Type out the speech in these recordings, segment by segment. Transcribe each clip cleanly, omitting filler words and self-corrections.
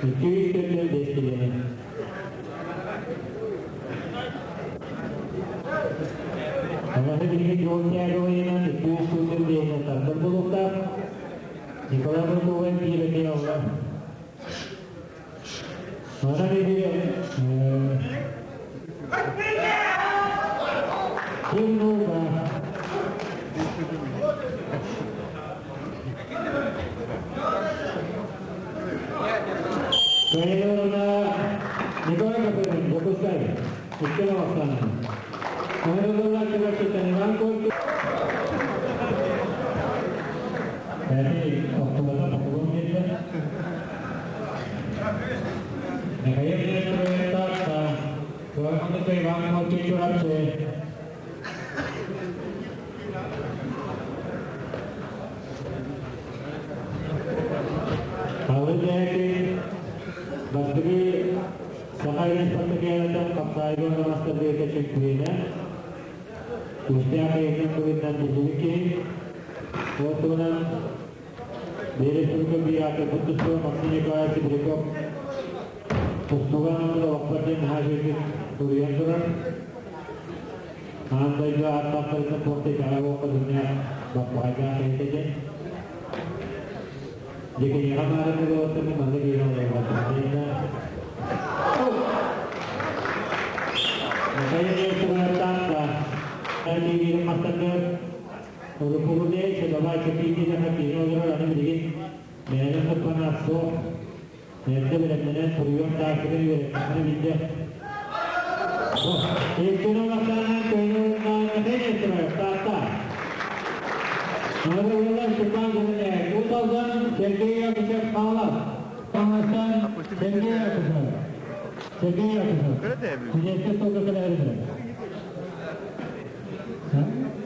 245 килени. Алаһы билигин Жолтяговайынан 245 тардар булуктаах. Николай Бурковай биир эмиэ алла. Манан эбии Ким Кайрона Николай Капырин, Дьокуускай, икки бастаан. Кайрона Кирачитан Иван Коркин. Әти, охтубата популун биэрдэ. Михаил Нестеровтаахта, Куорахмыта Иван Коркин Чурапчы. Халы Дээки, Бастыгы Саха Республикатын Хапсаайга мастер чемпионы, Күүстээх эйгэн быһыытынан биллибит киһи, ол туһунан Республика биятырбыт тустууга Максим Николаевич Сибиряков тустууга анаммыт олохпор диэн наһаа үчүгэйдик суруйан турар. Аан дойду ааттаахтарыттан туох да итэҕэл уохха дьиҥнээх баппаҕайдаах киһитэ диэн. Дьэ киниэхэ маарыннык уолаттарга маннык иһин олорботум. Михаил Нестеровтаах да мастаргар Уруккугуней давайте пиитинэхэ киһи олорор аны билигин бэйэтин туппана суох. Эрдэ бэлэмнэнэн суруйуон тактиканы үөрэппэххинэ билдэ. Иккини бастаанан көйнө Михаил Нестеров Таатта. Аныгы Степан Гуменяев, Уус Сергей Якушев Хаалас. Хаҥастан Сергей Якушев. Сергей Якушев. Судейскай столга кэлээрин.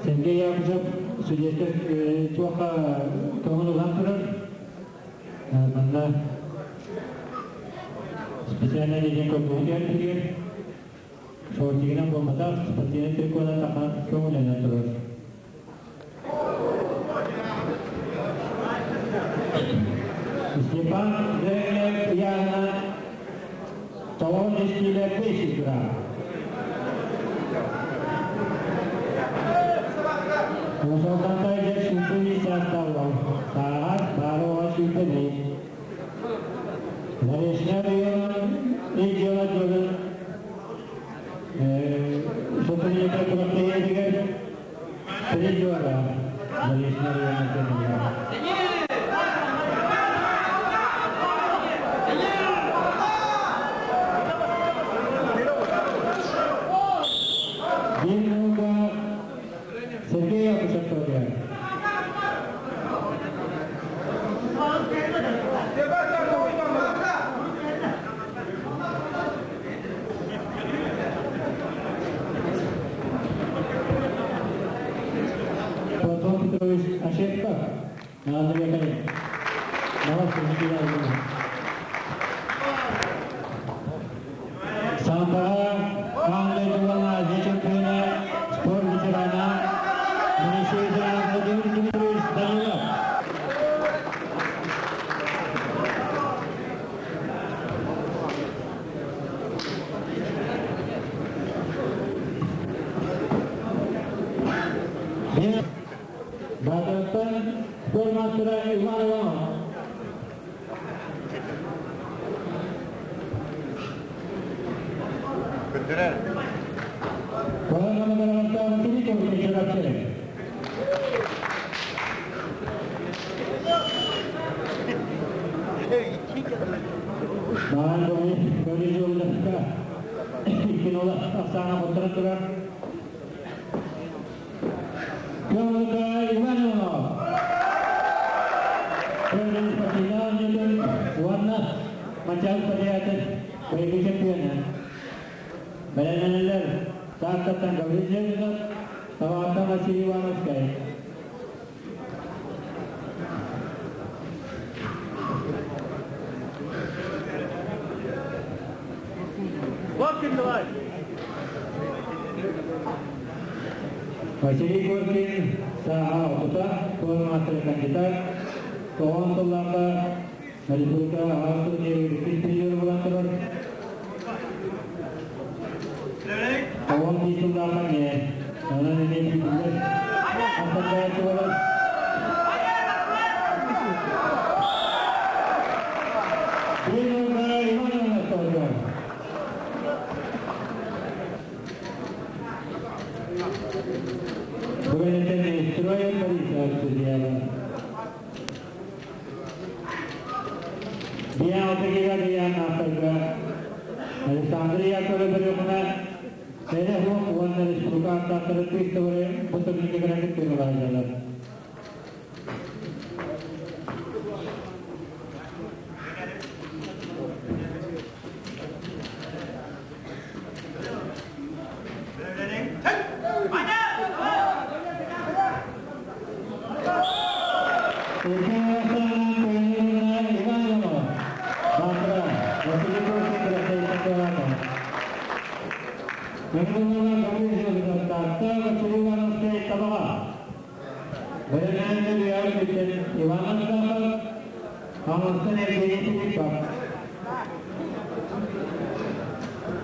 Сергей Якушев судейскай туохха көҥүл ылан турар. Манна специально диэн көрдүгүн түгэр. Шортигынан буолбатах, спортивный триконан тахан көҥүлэнэн турар. Степан Древнев ыйааһына 9 киилэ 5 грамм. Уус-Алдантай дьэ 25 саастаах сааһар баара 21. Заречная районун региона дьонун сотрудника күрэхтэһиитигэр призера Заречная районун кэмигэр. Биир минута Сергей Якушев. Платон Петрович Ошепков. Надо ехать. Молодцы, Никита. Самбоҕа аан дойду уонна Азия чемпиона, спорт ветерана Моисей Владимир Дмитриевич Данилов. Баатараттан спорт мастера Иван Иванов. Көрдөрөр. Колонна Василий Чурапчы. Маан көмүс жолдашка кинола Оксана хотторон турар. Көмүлүкэ Иван Иванов. Көмүлүк спортивный оонньуутун уонна Мачал Падиатын быйылгы чемпиона. Бэлэмнэнэллэр Тааттаттан Гаврил Зелинов, Табааттан Василий Ивановскай. Коркин давай! Василий Коркин сааһа 30, спорт маастарын кандидат, 9 сыллаахха Республика аҕа турниры иккис призер буолан турар. 11 сыллааҕа эмиэ онон эмиэ күүтүллэр хастардааччы буолар. Тренер Иван Иванович. Бүгүн Строев Борисов судьяла. Биа Биа Нафтарга Александр Яковлев Берехуна Эрэ хуох уонна республика аттаахтары тыыстабары бу турнирга кэлэн кыттыылаһаллар.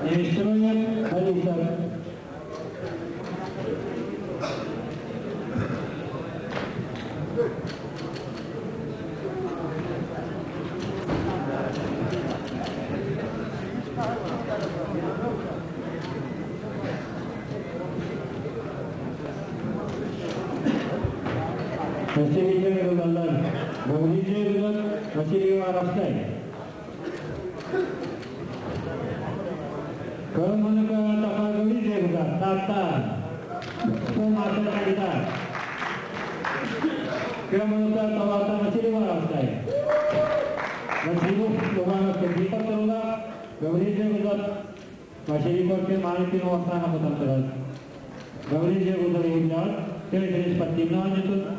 Неустроев Борисов. Василий Жегулалар, Гаврил Жегулов, Василий Воровскай. Көрмөнүкө Таха Гаврил Жегулов, Таатта, Соматыр кандидат. Көрмөнүкө Талата Василий Воровскай. Василий Иванов Киргизов турулар, Гаврил Жегулов, Василий Коркин Мааликин Уастана хотан. Гаврил Жегулов Ильяр, Территория спортивного института.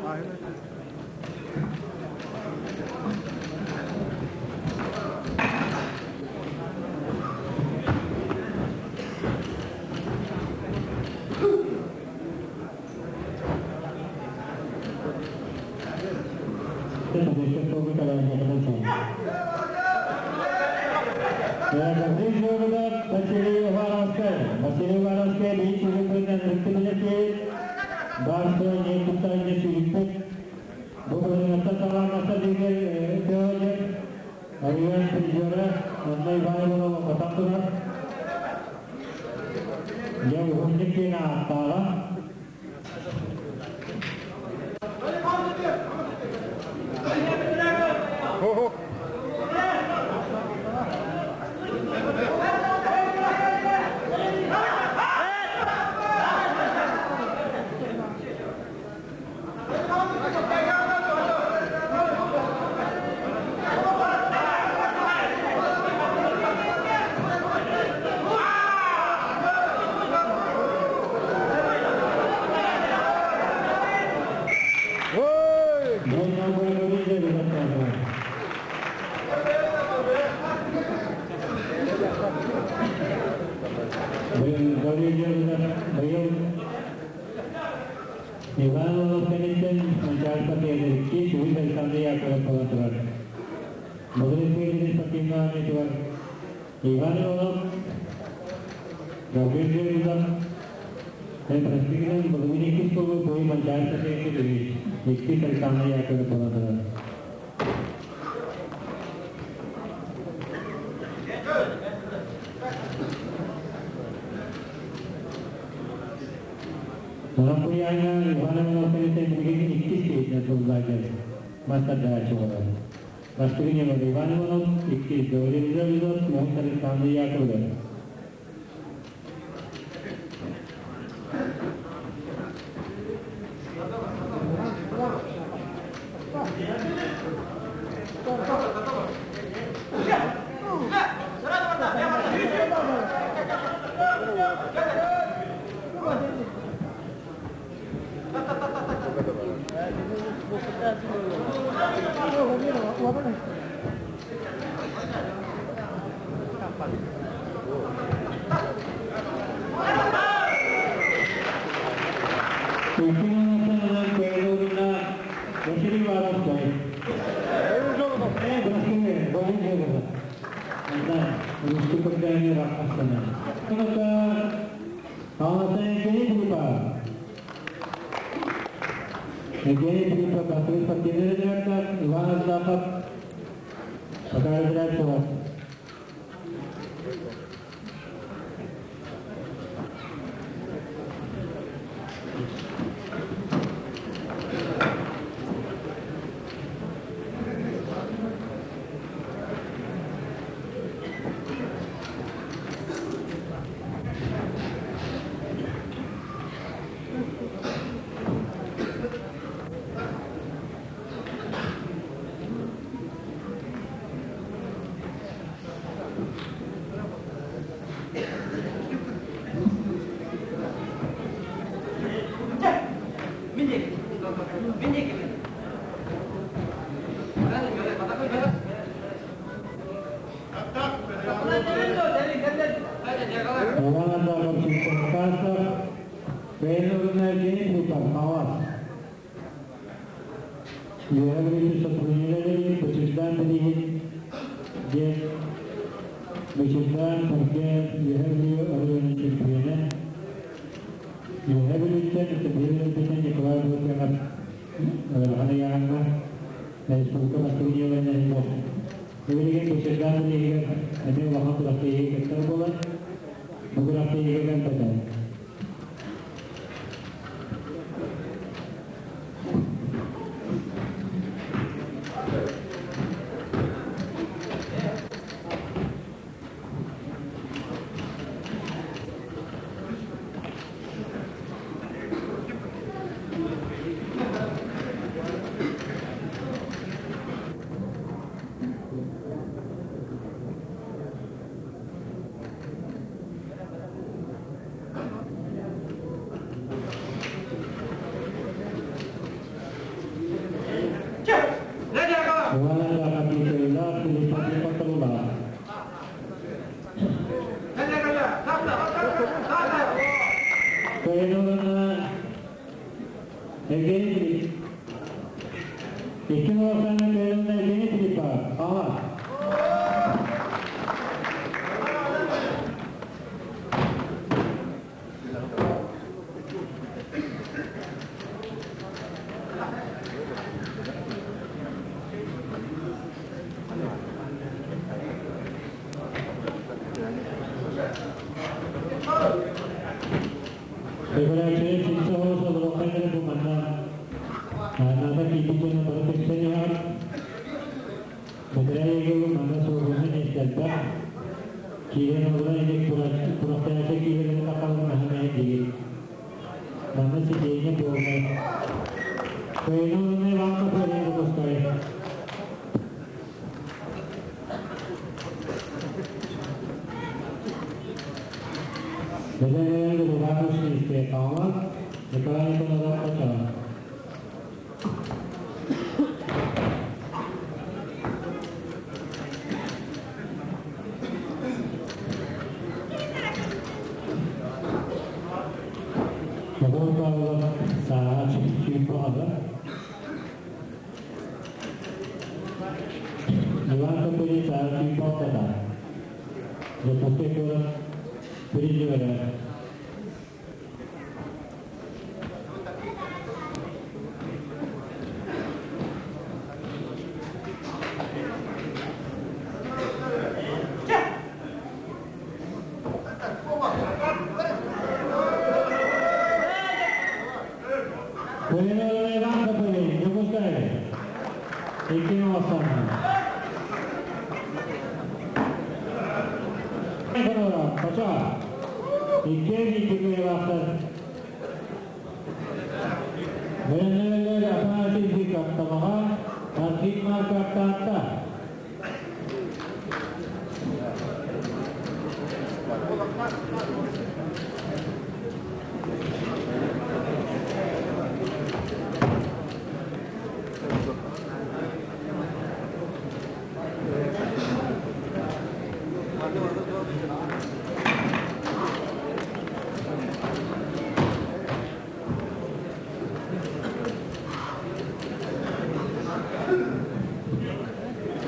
Василий Воровскай биир сүрүн ректимилети Барсы не туттарыны сүйүппүт. Бу көрүҥөттөн саҕалаан дигер көөлөр Айуан призера онно Иван Иванова хотан турар. Дьэ уһуннук диэн ааттааҕа. Иван Кеннетен Манчаарпа тиэдэрикки Чугус Александр Яковлев буолан турар. Мудрый спортивного института Иван Иванов, Гаврил Жегулов, Проспектен Благовник Кискову бой Манчаарпа тиэдэрикки икки Александр Яковлев буолан турар. Онон Иван Иванов кенеттен билигин иккис кейтинен сыллаачар мастардаачы болар. Бастыгы Иван Иванов, иккис Гаврил Жегулов, Муус Александр Яковлев. Василий Воровской. Көрдөөҥҥө астана. Евгений Филиппов. Евгений Филиппов бастакы спортивный редактор, Иван Арзаков пока разряд. Иван Арзаков Чемпионкасов, Бэйэн Евгений Филиппов, Хаҥалас. Үөһээ Бүлүү сотрудниктары Бычырдаан билигин диэн Бычырдаан Паркет Үөһээ Бүлүү оройуонун чемпиона. Үөһээ Бүлүүттэн Биир өлбүтэ Николай Лукьянов ыарахан ыйааһыҥҥа республика бастакы дьыаланан Билигин Бычырдаан билигин эмиэ улахан күрэхтэһиигэ кыттар буолан, бу күрэхтэһиигэ кэлбэтэ. Иван Арзаков Михаилов, Филиппов Патрулов. Кайнулана Евгений Филипп. Икки Оксана Кайнулана Евгений Филиппов. Хаҥалас. Федерация ситсэ оҕус олоруоххайдара бу манна наада киирбит дьоно бары тиксэн иһэҕит. Бэтэрээ егеру манна суолуна миэстэлбэх. Киирэн олорон илик курахтаача киирэрин тахалын маһын диир. Манна сиденье полное. Кайнуланы Иван Капарин выпускай. Бэлэмнээн Иван Ушинскай Хаҥалас, Николай Николаев Хочоон. Егор Павлов сааһа 100 . Иван Копырин сааһа 106. Дьокуускай куорат призерэ. Кайнулана Иван Копырин, Дьокуускай. Икки Оксана. Хочоон. Иккиэн икки кыайыылаахтар. Бэлэмнэнэллэр Афанасий Зыков Табаҕа, Архип Марков Таатта.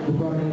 Буквально.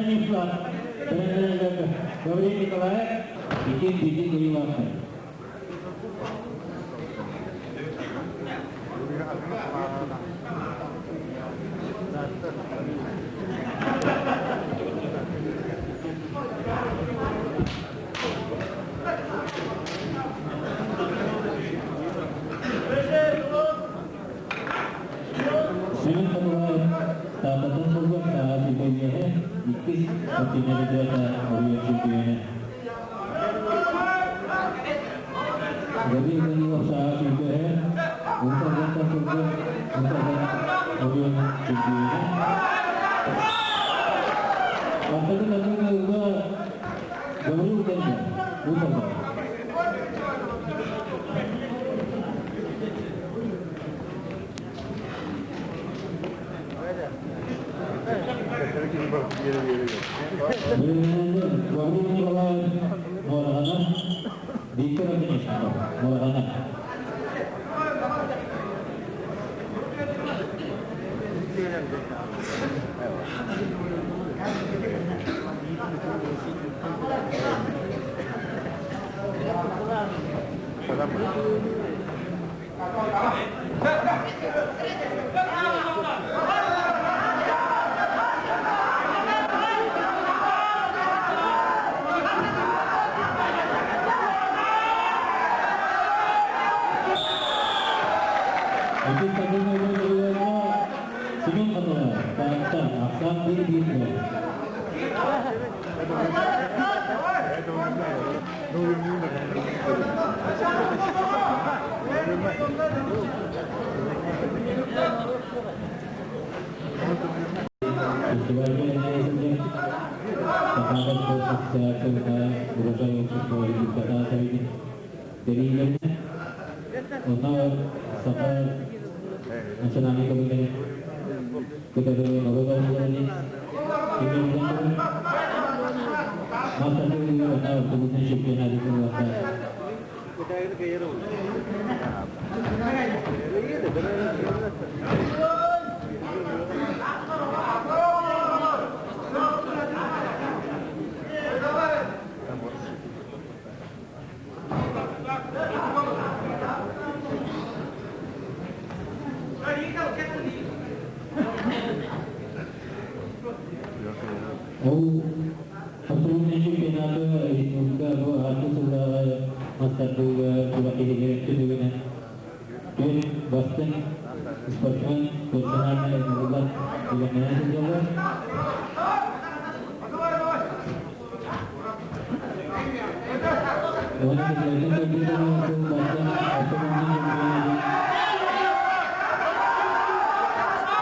Станислав. Гаврил Николаев. Икки биир кыайыылаахтар. Семен Николаев Тааттаттан сылдьар Саха чемпионата, иккис спортивнай ребята Оройуон чемпиона. Гаврил Данилов Саха чемпионата, Уус Алдантан сылдьар Уус Алдан оройуон чемпиона. Бастакы тардыыга Гаврил Данилов, Уус Алдан. Гаврил Николаев Муораҕана, Виктор Оконешников Муораҕана. Иккис тардыыга Семен Хатылаев, Таатта, ахсаан 1-1 буолар. Фестивальга сылдьар Сахаада спорт ассоциацията Урожай общество республиката тэрийиилэринэн онно саха национальнай көрүҥнэрин кытары норуот оонньууларын чемпионатын мас тардыһыы уонна автобусный чемпионаты буолуохтаах. Ол абсолютный чемпионаты республика бу ааспыт сыллааҕы мас тардыыга күрэхтэһиилэр түмүгүнэн түөрт бастыҥ спортсмен персональнай ыҥырыллан бэлэмнэнэ сылдьаллар. Уонна федеральнай көрдөрүү сыл бастыҥ автомобиль чемпионатын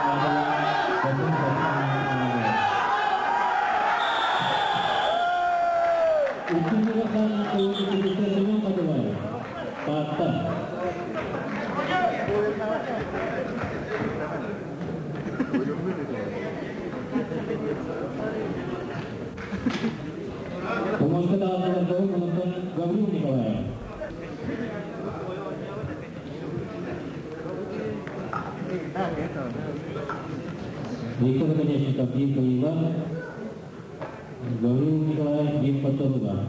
бастыҥ спортсмен аналлаах. Иккис сыллаахтан Семен Хатылаев, Таатта. Хомуска таҕыстылар онтон Гаврил Николаев. Виктор Оконешников биир кыайыылаах, Гаврил Николаев биир хотторуулаах.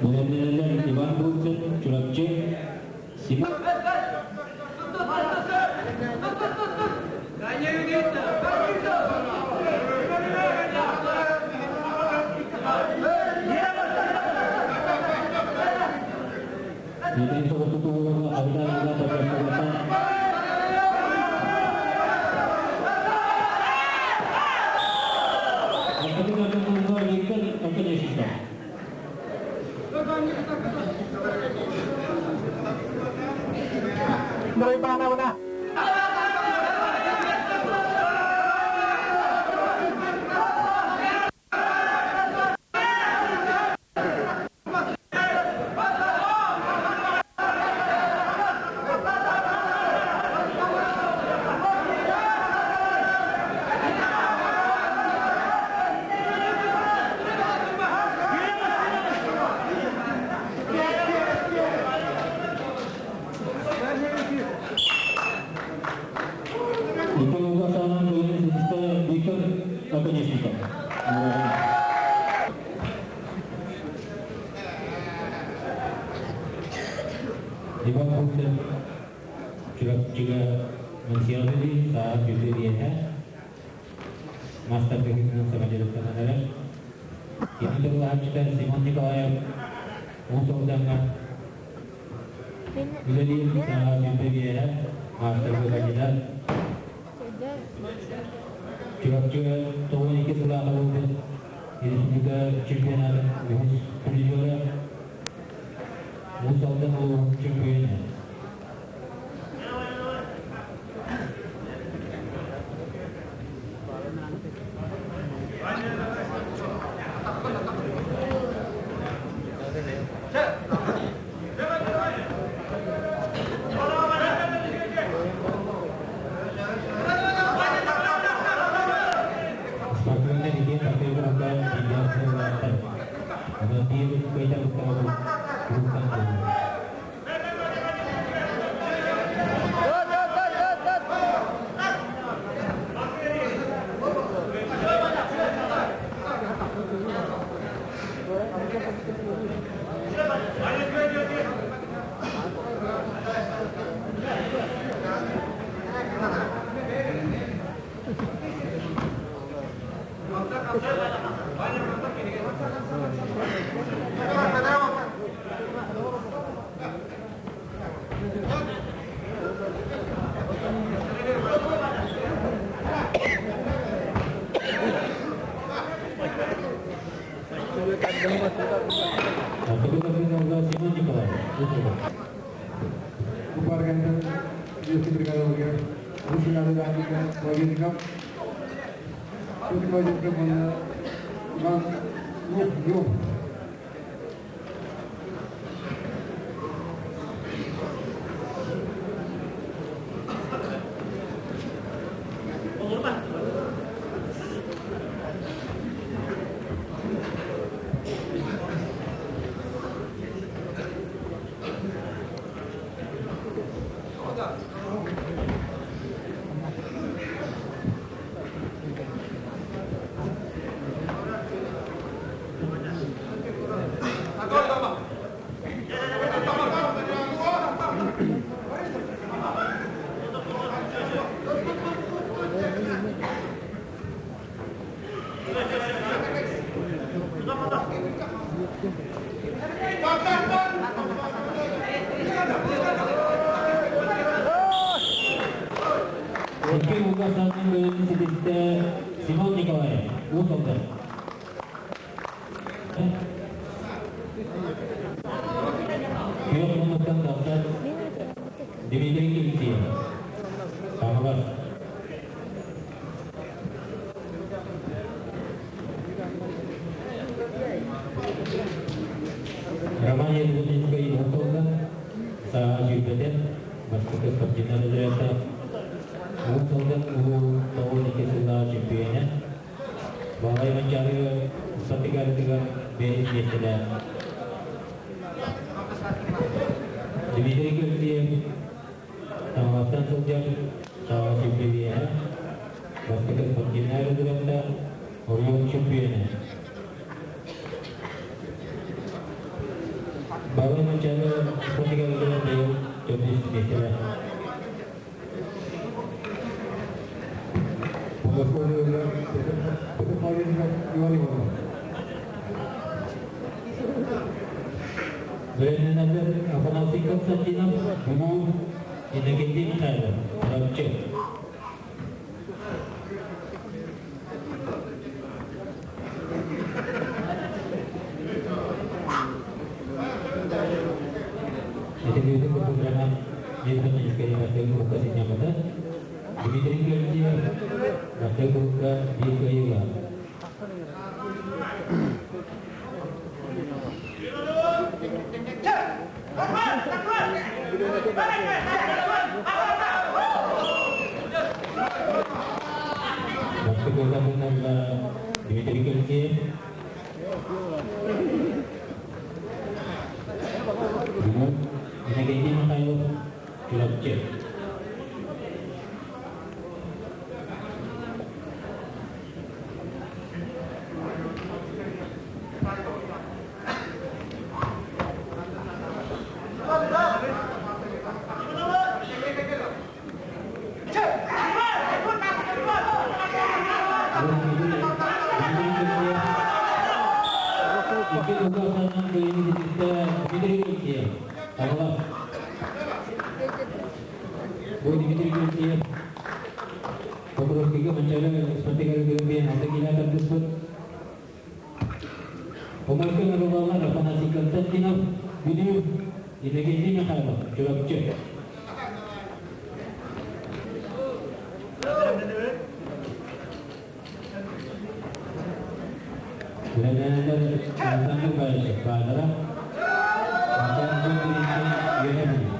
Бэлэмнэнэллэр Иван Бурцев, Чурапчы, Семен Дмитрий Соҕотутууларга Айда-Айда Бачаркалата Бастакы көрдөммүллэр Виктор Оконешников. Ивановна. Иван Бурцев Чурапчыга Монсиалы саа сүүрдэ биэһэ мастер быһыытынан саҥа дьарыктанан эрэр. Кини тыллаһааччыта Симон Николаев Уус Алдаҥҥа үлэлиир саа сүүрдэ биэһэ маастарга кандидат. Чурапчыга 92 сыллааҕы буолбут республика чемпионатын үһүс призера Уус Алдан улууһун чемпиона. Спортсменнар иккиэн партияларга биирдээх сыаллаахтар. Онон биир кыайдар курууктан буолуо. Бастакы Гавриловна Семен Николаевич, Купаргантан бригадаларыгар Русиядагы Иван Лук Икки ууга саатын бөлөтүн ситистэ Семен Николаев, Уус Алдан. Күөх муннуктан тахсар Дмитрий Кирсиев, Хаҥалас. Роман Ербутинскай Уус Алдан, сааһа сүүрбэтэ, бастакы спортивнай разрядтаах Уус Алдан улуу 92 сыллааҕы чемпиона, Баһылай Манчаары спартакиадатыгар бэһис миэстэлээх. Дмитрий Кирсиев Таҥалаттан сылдьар сааһа сүүрбэ бастакы спортивнай разрядтаах оройуон чемпиона. Баһылай Манчаары спартакиадатыгар быйыл төрдүс миэстэлээх. Бөлөннөнөр Афанасий Константинов, Бүлүү, Иннокентий Михайлов, Чурапчы. Этилиитин курдук Дмитрий Бастык сынньаммыта. Дмитрий Георгиев бастакы курукка биир кыайыылаах. Бастакы ылла Дмитрий Георгиев. Бүгүн Иннокентий Михайлов Чурапчы. Бүлүү Иннокентий Михайлов, Чурапчы. Бэлэмнэнэллэр Александр Баишев, Баадара, Антон Кириллин, Үөһээ Бүлүү.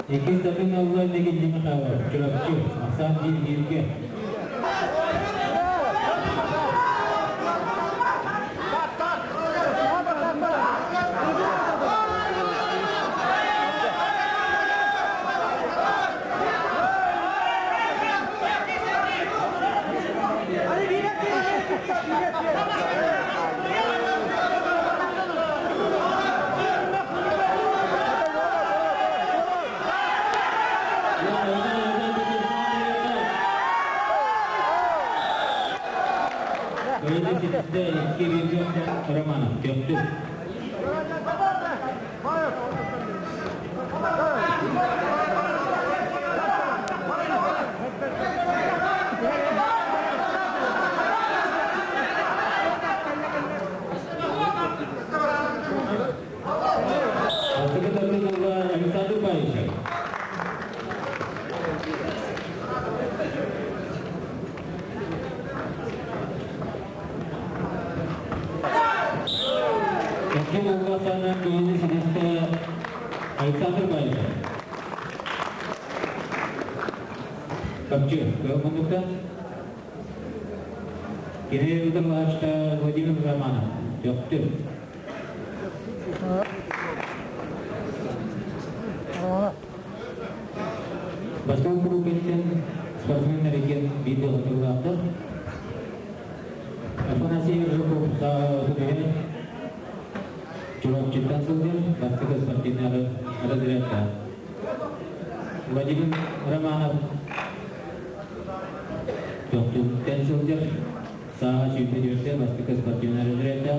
Иккис тапын ылла Иннокентий Михайлов, Чурапчы, Ахсаан биир-бииргэ. Кыайыы 2-1 Романов, Төхтүр. Бастакы тапын ылла Александр Баишев. Икки булга санан кыайыы ситистэ Александр Баишев. Капчы, кыл мундуктан. Кини утарылааччыта Владимир Романов, Төхтүр. Бастакы куруук кэнниттэн спортсменнар иккиэн биирдэ хотугулаахтар. Афанасий Жуков саа Чурапчыттан сылдьар, бастакы спортивный разрядка. Владимир Романов Төхтүртэн сылдьар, сааһа 24-те, бастакы спортивный разрядка.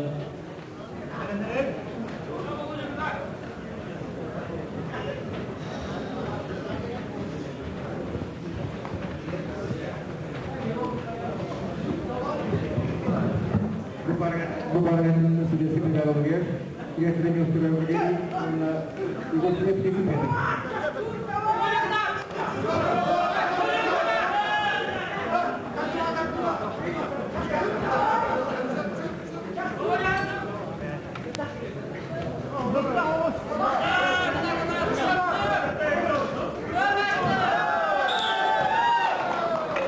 Бу барыгын судейский бригада Игорь Тренер Егор Тренер.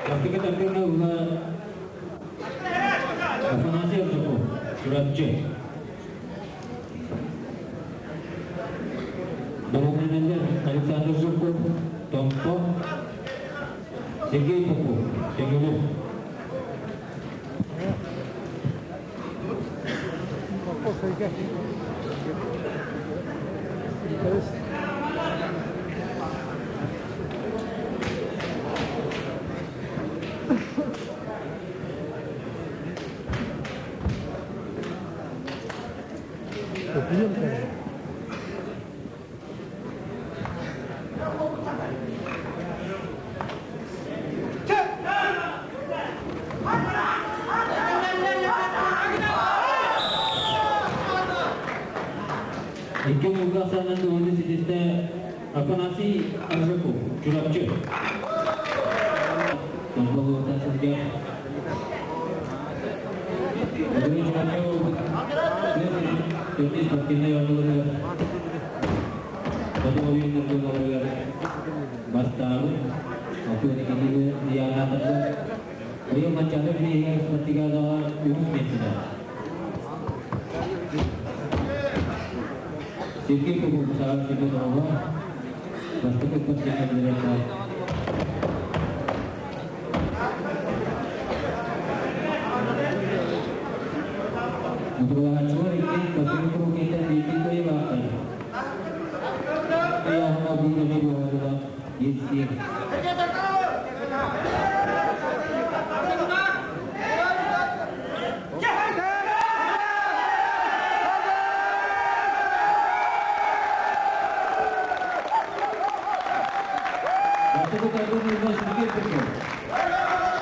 Бастакы тапын ылла Афанасий Жуков, Чурапчы. Бэлэмнэнэллэр Александр Жирков, Томпо, Сергей Попов, Төҥүлү. Икки мулга санан туһуну ситисте Афанасий Аржаков, Чурапчы. Томполуота сылдьар. Бүгүн Чурапчы буолбут. Төрдүс спортивнай оонньууларыгар, Хоту ойууннар буолаларыгар бастаабыт. 62 ыйаанаатарга быйыл Манчаары бирииһигэр спартакиадаҕа үһүс миэстэлээх. Сергей Попов Саҕар сиргэ оҕо бастакы спортивнай үөрэхтээх. Утарылаһааччылар иккис бастакы круг кэнниттэн биирдии кыайыылаахтар. Ыйааһына биир эмэ буоларыгар иирсиэ. Бастакы тардын ылла Сергей Попов.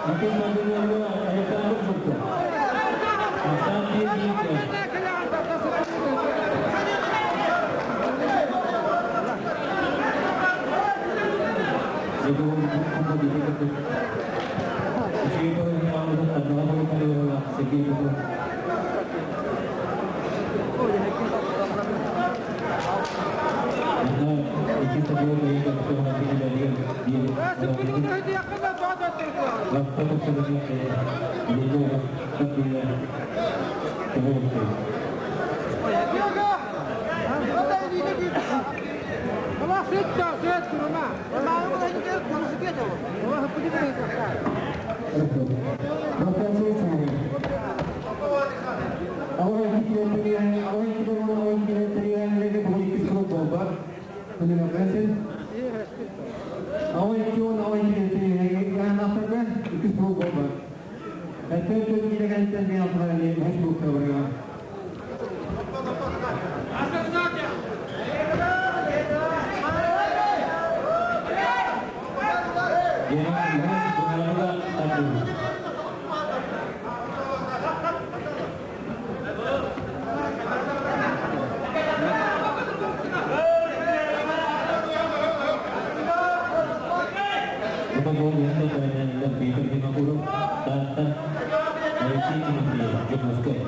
Иккис тардыыларга Александр Жуков. Ахсаан биир бииргэ. Сергей Попов. Иккис Алексей Тимофеев, Дьокуускай.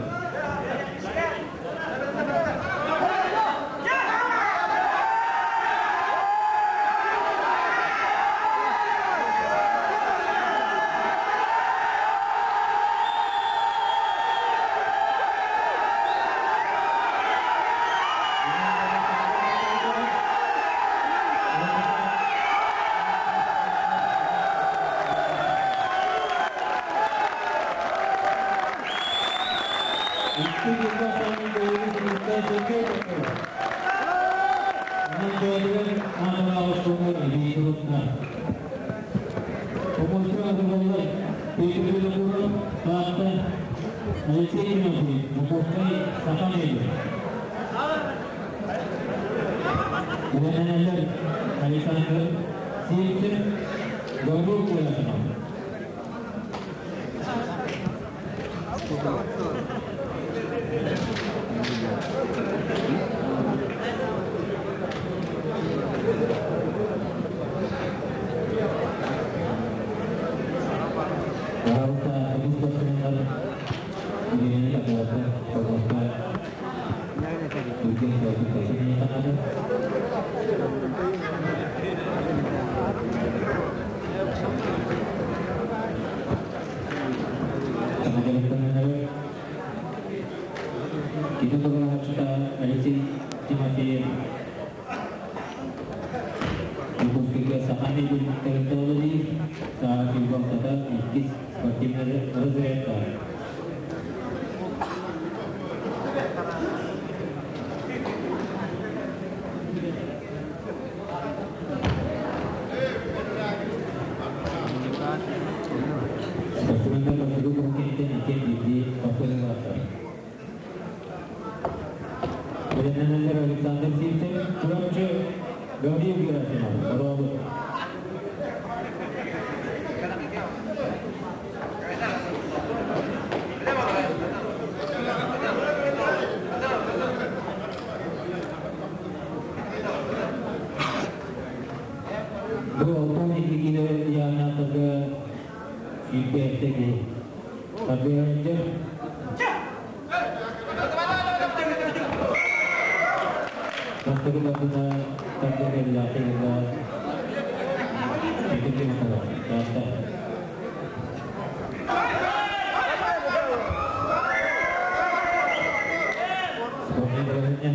Икки саҥа сылыста Сергей Попов. Онон бэйэтигэр аналаах оскуола эбии ылынна. Хомуска ытыллар Петр Винокуров, Таатта, Алексей Тимофеев, Дьокуускай, Саха Медиа. Бэлэмнэнэллэр Александр Сивцев, Гаврил Колесов. Пожалуйста, спортсменнар Ирина Пожалуйста, пожалуйста, Евгений Владимирович. Кини туруорааччыта Алексей Тимофеев Дьокуускайга Саха мебель тэрилтэ үлэлиир, саа сүүрбэ иккис спортивнай разрядтаах. Спортсменнар бастакы курун кэнниттэн иккиэн биирдии хапсыһыылаахтар. Бэлэмнэнэллэр Александр Сивцев, Чурапчы, Гаврил Герасимов, Хорообут. Бу 62 кило ыйааһыннаахтарга 27 киһи. Тардыһарынча бастакы тардына тардыа кэллээх Петр Тимофеев, Таатта. Спортивный балаһыанньа.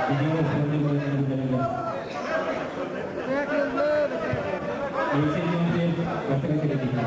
Видео спортивный балаһыанньа билэригэр. Алексей Тимофеев бастакы сирэтиитэ.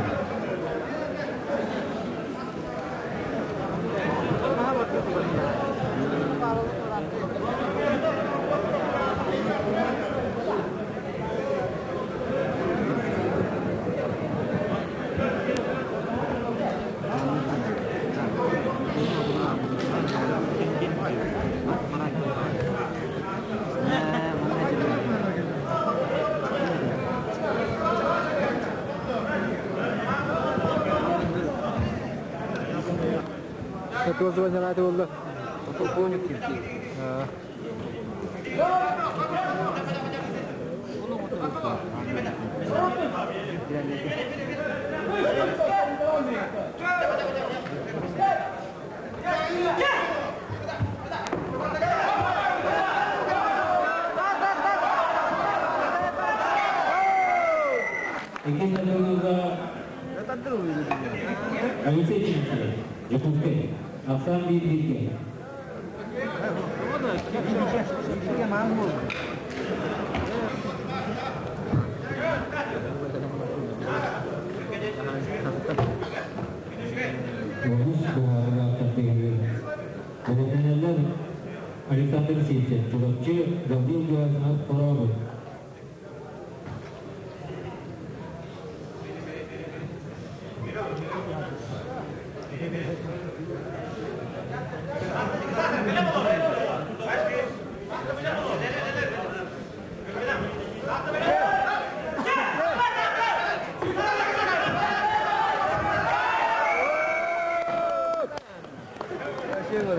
Туос буолла. Иккис тардыылыыга Алексей Тимофеев, Дьокуускай, Ахсаан биир бииргэ. Олус быһаарыылаах тардыһыы. Бэлэмнэнэллэр Александр Сивцев, Чурапчы, Гаврил Герасимов, Хорообут.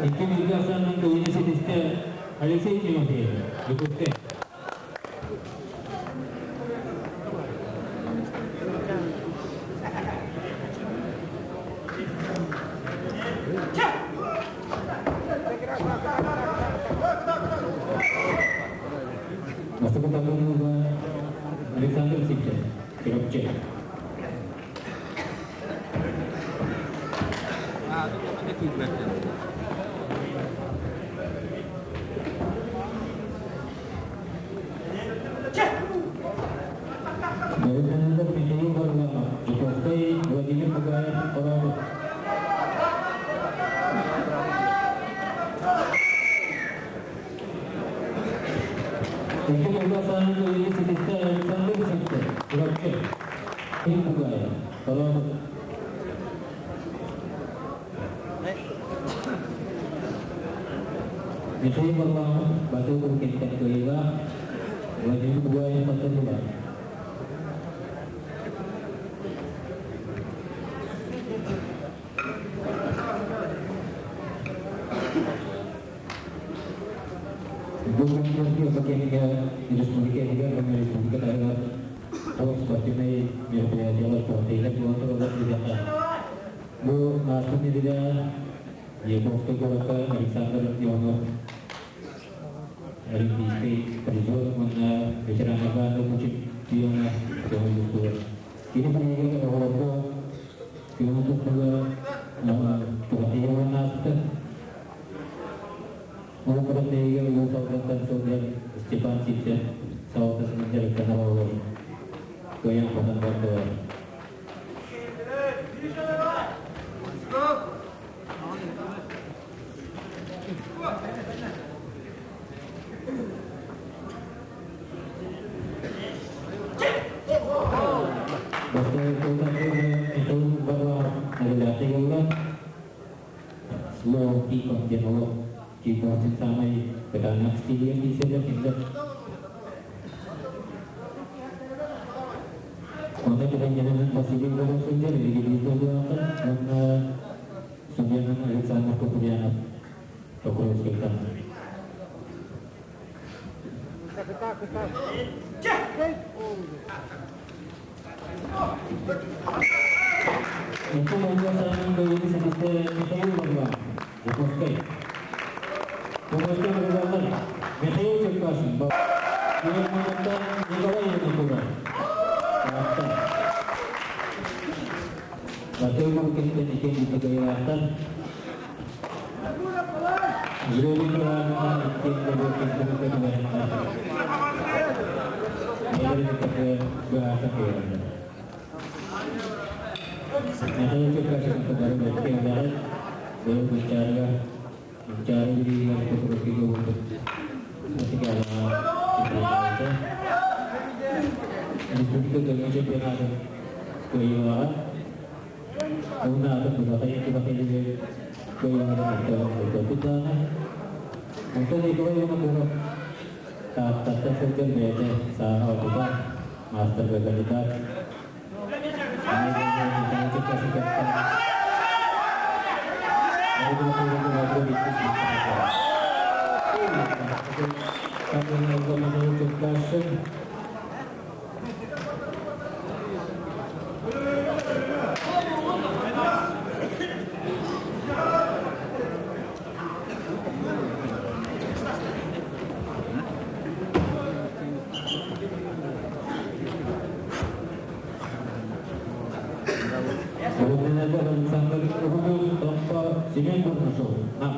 Икки бииргэ ахсаанынан кыайыыны ситистэ Алексей Тимофеев, Дьокуускай. Бастакы тардыһыыга Александр Сивцев, Чурапчы. Бэлэмнэнэллэр Михаил Варламов, Дьокуускай, Владимир Бугаев, Хорообут. Икки тылга саанын кыайыы ситистэ Александр Сивцев, Чурапчы. Михаил Бугаев, Хорообут. Михаил Варламов Батыл кэнниттэн кыайыылаах Владимир Бугаев хоттордулар. Бу күннэргэ кэмҥэ республика иһигэр уонна республика таһыгар туох спортивнай мероприятиелар туохтыылар буолан тураллар диэтэххэ, бу ааспыт нэдиэлэҕэ Яковскай куоракка Александр Иванов олимпийскай призер уонна ветераннарга анал чемпиона көҥүл тустууга. Кини биһиги оҕолорго көҥүл тустууга күрэхтэһии буолан ааспыта. Ол күрэхтэһиигэ Улуус Алдантан сылдьар Степан Сивцев салалтатынан дьарыктанар оҕолор кыайан-хотон бардылар. Михаил Варламов навигация ылла. Slow Kikon диэн олох кикбоксинг саамай кытаанах стилигэр киирсэллэр кинилэр. Онно тренеринэн Василий Иванов сылдьар, билигин биир дойдулаахтар уонна судьянан Александр Куприянов Покровскайтан. Икки мөлүйүөн саҕанан бэйэни ситистэ Михаил Варламов, Дьокуускай. Көмөскө мырылаллар Михаил Черкашин, Германияттан Николай Янакуров, Таатта. Батыр кэнниттэн иккиэн бииргэ кыайыылаахтар. Жребий быһаарынан иккиэн да кэнниттэн түбэһэннэр бэйэлэрин иккитэ быһаарсан кыайаллар. Михаил Черкашин бары бэркэ үлэҕит, быйыл Манчаарыга Манчаары бирииһигэр Покровскайга буолбут Сатикаалаҕа чемпионнаабыта. Республика кэлиҥҥи чемпионатын кыайыылааҕа. Уонна атын Бытахай Бытахай кыайыыларын кытта көрбүт даҕаны. Онтон Николай Винокуров Тааттаттан сылдьар бэйэтэ сааһа отута, маастарга кандидат. Бэлэмнэнэллэр Александр Рублев, Томпо, Семен Бурнашов, Нам.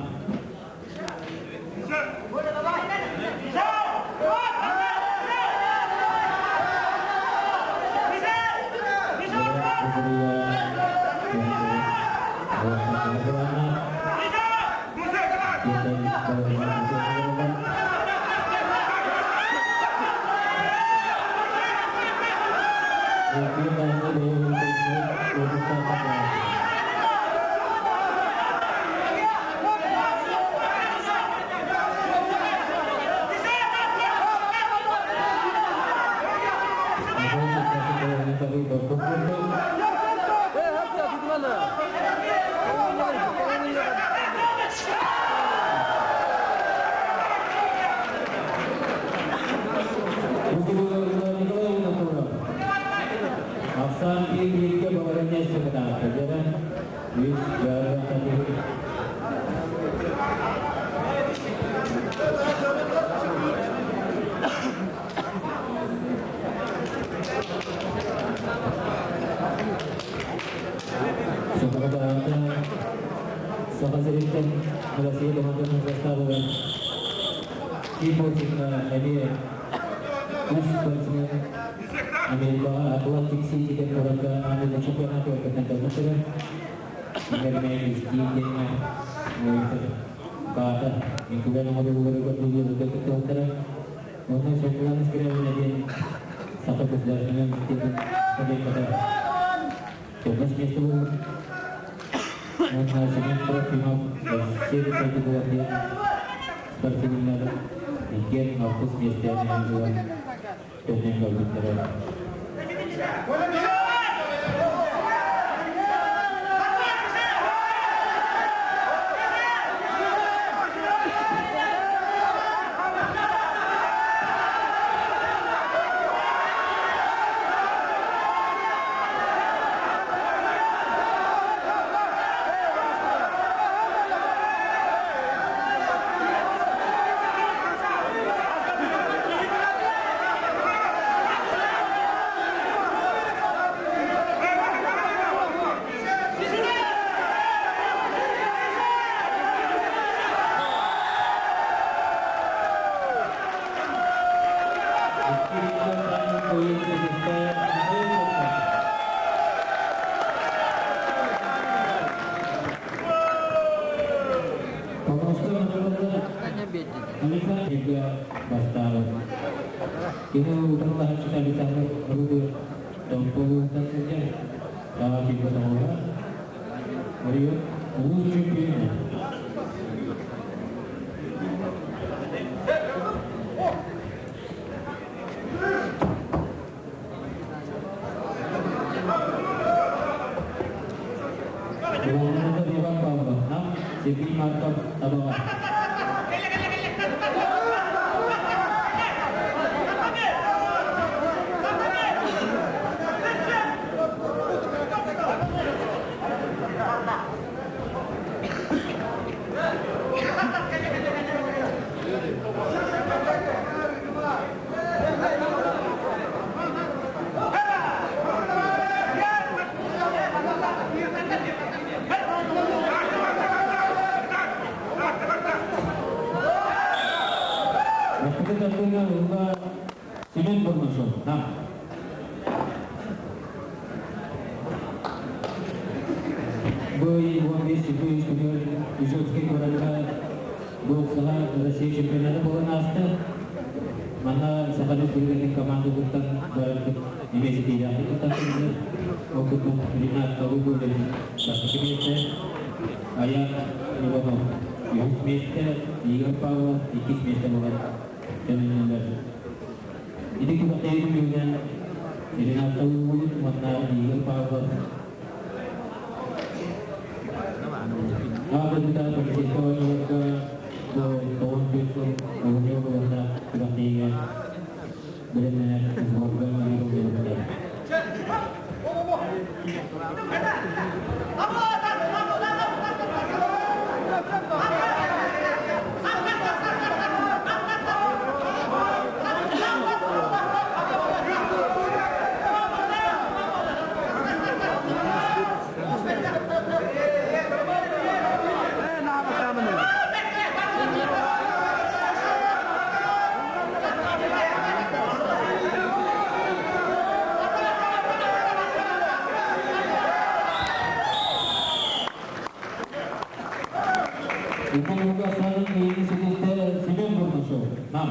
İkinci Aslan'ın 7-8'de Семен Бурнашов. Нам.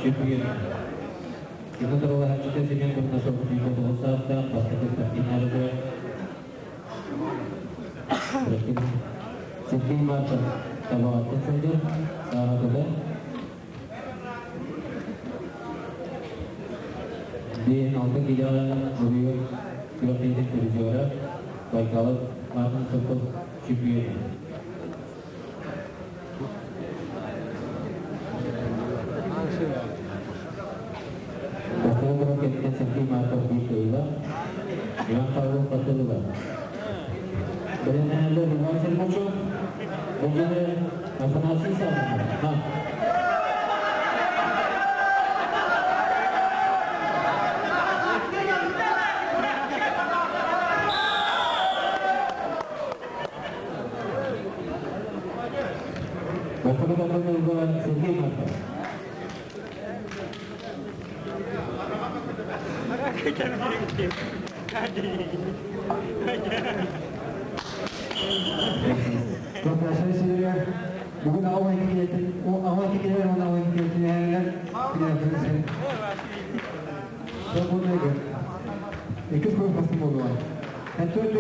Чемпион. Екі туралы хатчыта Семен Бурнашов 29 саатта бастакы спортивный Сергей Марков табағаттан сылдыр, сағатыда. Дейін алты келі бұйыр күрәктейді призері Байкалов Мартин Сокол чемпионы. Бастығы бұрын кеткен Сергей Марков bir кыйла, Иван Павлов Батылова. Bilinenler Иван Сермучев, бұл жерде Афанасий Савинов. На. Бастығы Батылова Сергей Марков. Toplaşma sürüyor. Bugün ava iki o ava iki kiler, onu ava iki kiletin yerler. Bilirsiniz. Ben bunu göre. İki koy basım oldu var. Yani dört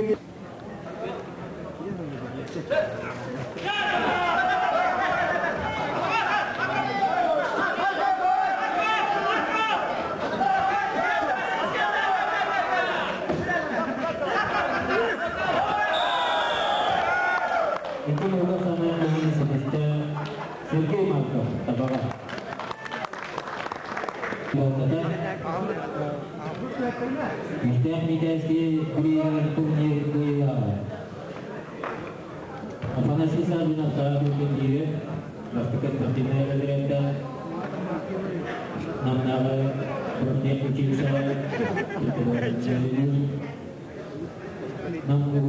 İki yılda sana 7-8'de Сергей Марков табаға. Yolda Müftah Midezgi bir turnir kıyıya. Afanasi Sabina Sarabı diye Бастыкы спортивная разрядка Намнағы Профтех училища Намгу.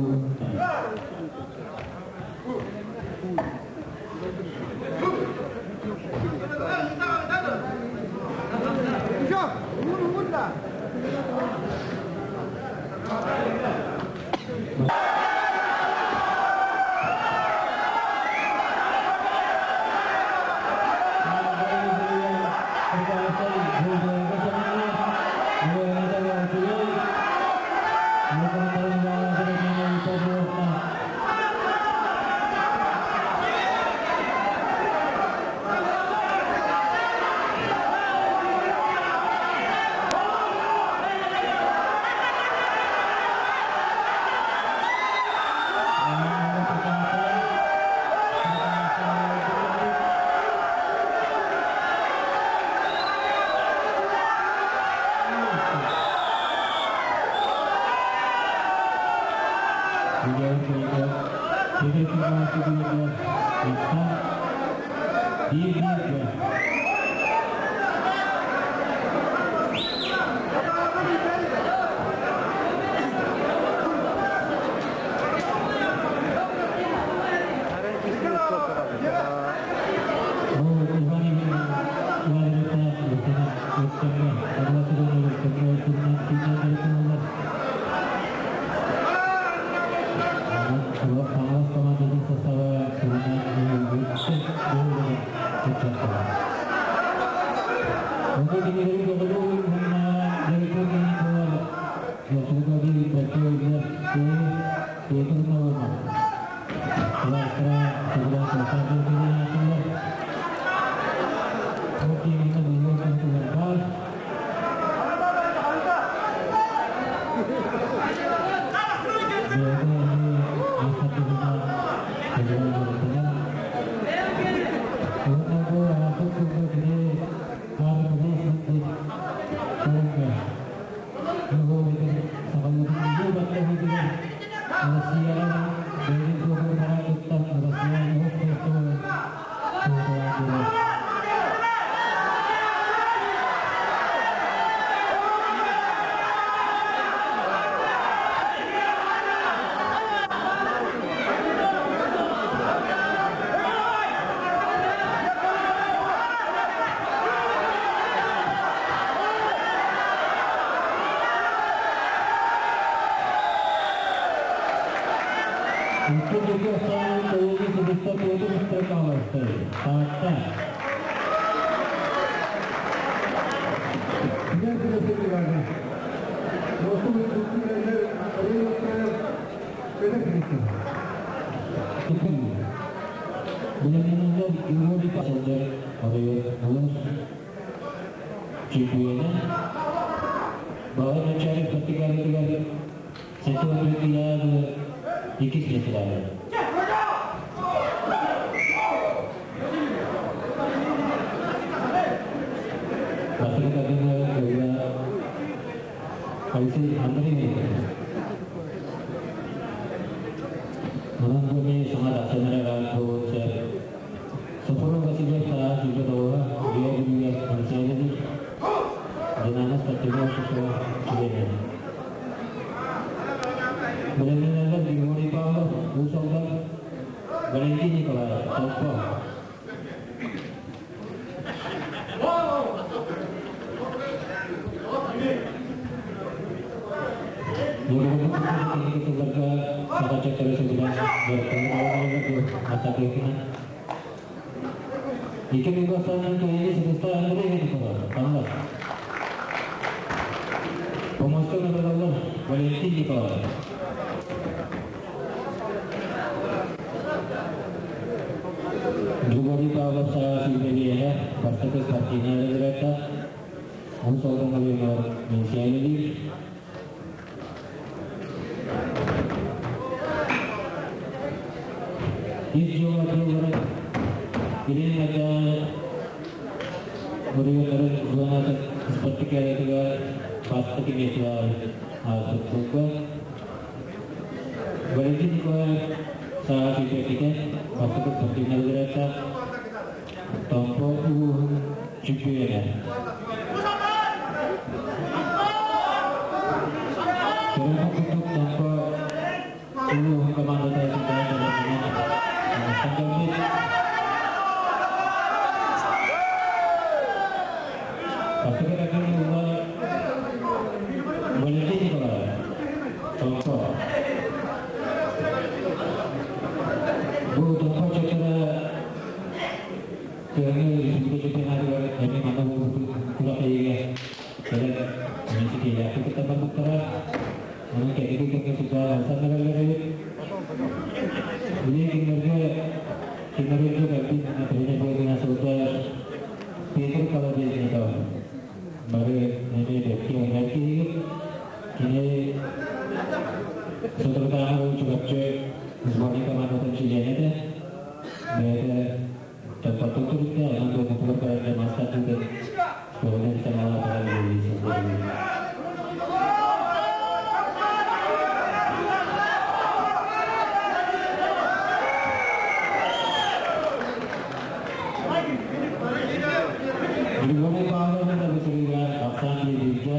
Bir. Bu Икки санын көйүнү сыдыста Петр Стрекаловскай. Таатта. Diğer klasörlerde Dostum Türklerler Öyle birisi. Bilemenler Григорий Павлович arıyor. Ulus чемпионы. Баҕар начальник спартакиадатыгар 71 килоҕа иккис миэстэлээҕэ. Бастакы тардыыны ылла Алексей Андреевич. Онон бу эмиэ саҥа тахсан эрэр аат буолуон сөп. Софрон Васильев Тараас 29 Үөһээ Бүлүүгэ Алексей Динамо спортивнай общество чилиэнэ. Бэлэмнэнэллэр Григорий Павлов, Уус Алдан, Валентин Николаев, Томпо. Ньургуһун кэнники сылларга саха ыччаттара сөбүлээн дьарыктанар оҕолорго Атакыйкина. 2000 кыайыы сытыста Андрей Николаев, Хаҥалас. Помостка наградаллар Валентин Николаев. Григорий Павлов саас үбэлиэһэ бастакы спортивнай разрядта Уус Алдан оройуонугар пенсия үлэлиир. Ис дьыала тылларын Илин Эдэ оройуоннарын зонатын спартакиадатыгар бастакы миэстэҕэ ааспыт сылга Валентин Николаев саас үтүөккэтэ бастакы спортивнай разрядтаах Томпо улууһун чөмпүйүөнэ. Көрүҥ курдук Томпо улууһун командата сылдьан бэлэмнэнэн оҥостон кэлбит. Бастакы такын ылла Валентин Николаев, Томпо. Бу Томпо чөкөрө кыһыҥҥы республика чемпионатыгар эмиэ манна буолбут күрэхтэһиигэ кэлэн эмиэ ситиһиилээхтик кытта барбыттара. Онон кэнники кэмҥэ сүрдээх ылсан эрэллэр эбит. Били кинилэргэ кинилэргэ кэлбит тренер быһыытынан сылдьар Петр Колодезников бары эмиэ бэркэ билэр киһигит. Кини соторутааҕы Чурапчы сборнай командатын чилиэнэ этэ. Бэйэтэ топпоттон төрүттээх, онон дойдутугар барарга мас тардыытын көҕүлүн санаалаатаҕа үлэлии сылдьар. Григорий Павлович да бу сырыыга ахсаан биэрбииргэ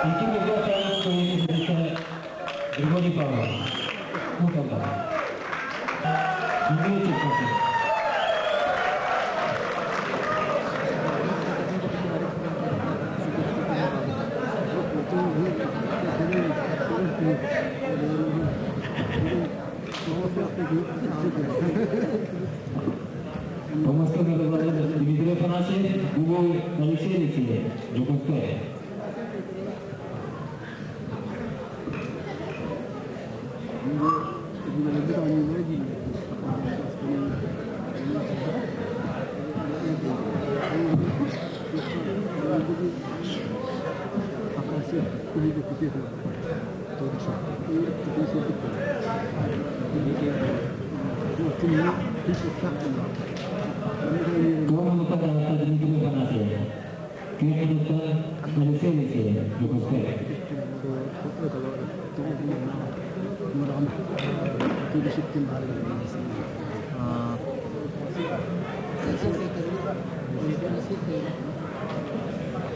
Икки миллион кыайыы ситистэ Григорий Павлов. Уус Юрий Черкасов. По Москве Дмитрий Афанасьев, Гугу Алексей Алексеев, Дьокуускай. Туох минута таһыста Дмитрий Афанасьев. Күн минуттан Алексей Алексеев, Дьокуускай.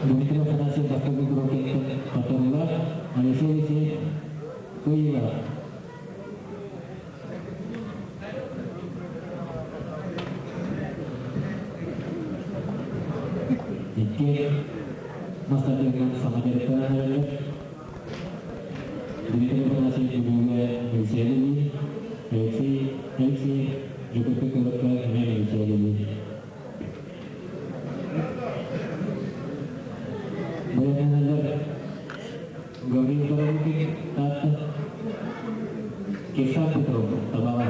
Дмитрий Афанасьев бастакы курокеттан хотторуулаах, Алексей Алексеев кыайыылаах. Икки мастардыынан саҥа дьарыктанан эрэллэр. Дмитрий Афанасьевич Бүлүүгэ милициялыы, Алексей Алексеев Дьокуускай куоракка эмиэ милициялыы. Бэлэмнэнэллэр Гаврил Коробукин, Таатта, Кирсан Петров, Табаҕа.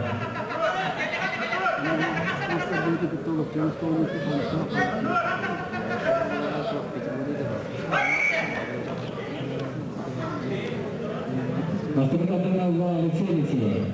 Бастакы тардыҥҥа Алексей Алексеев.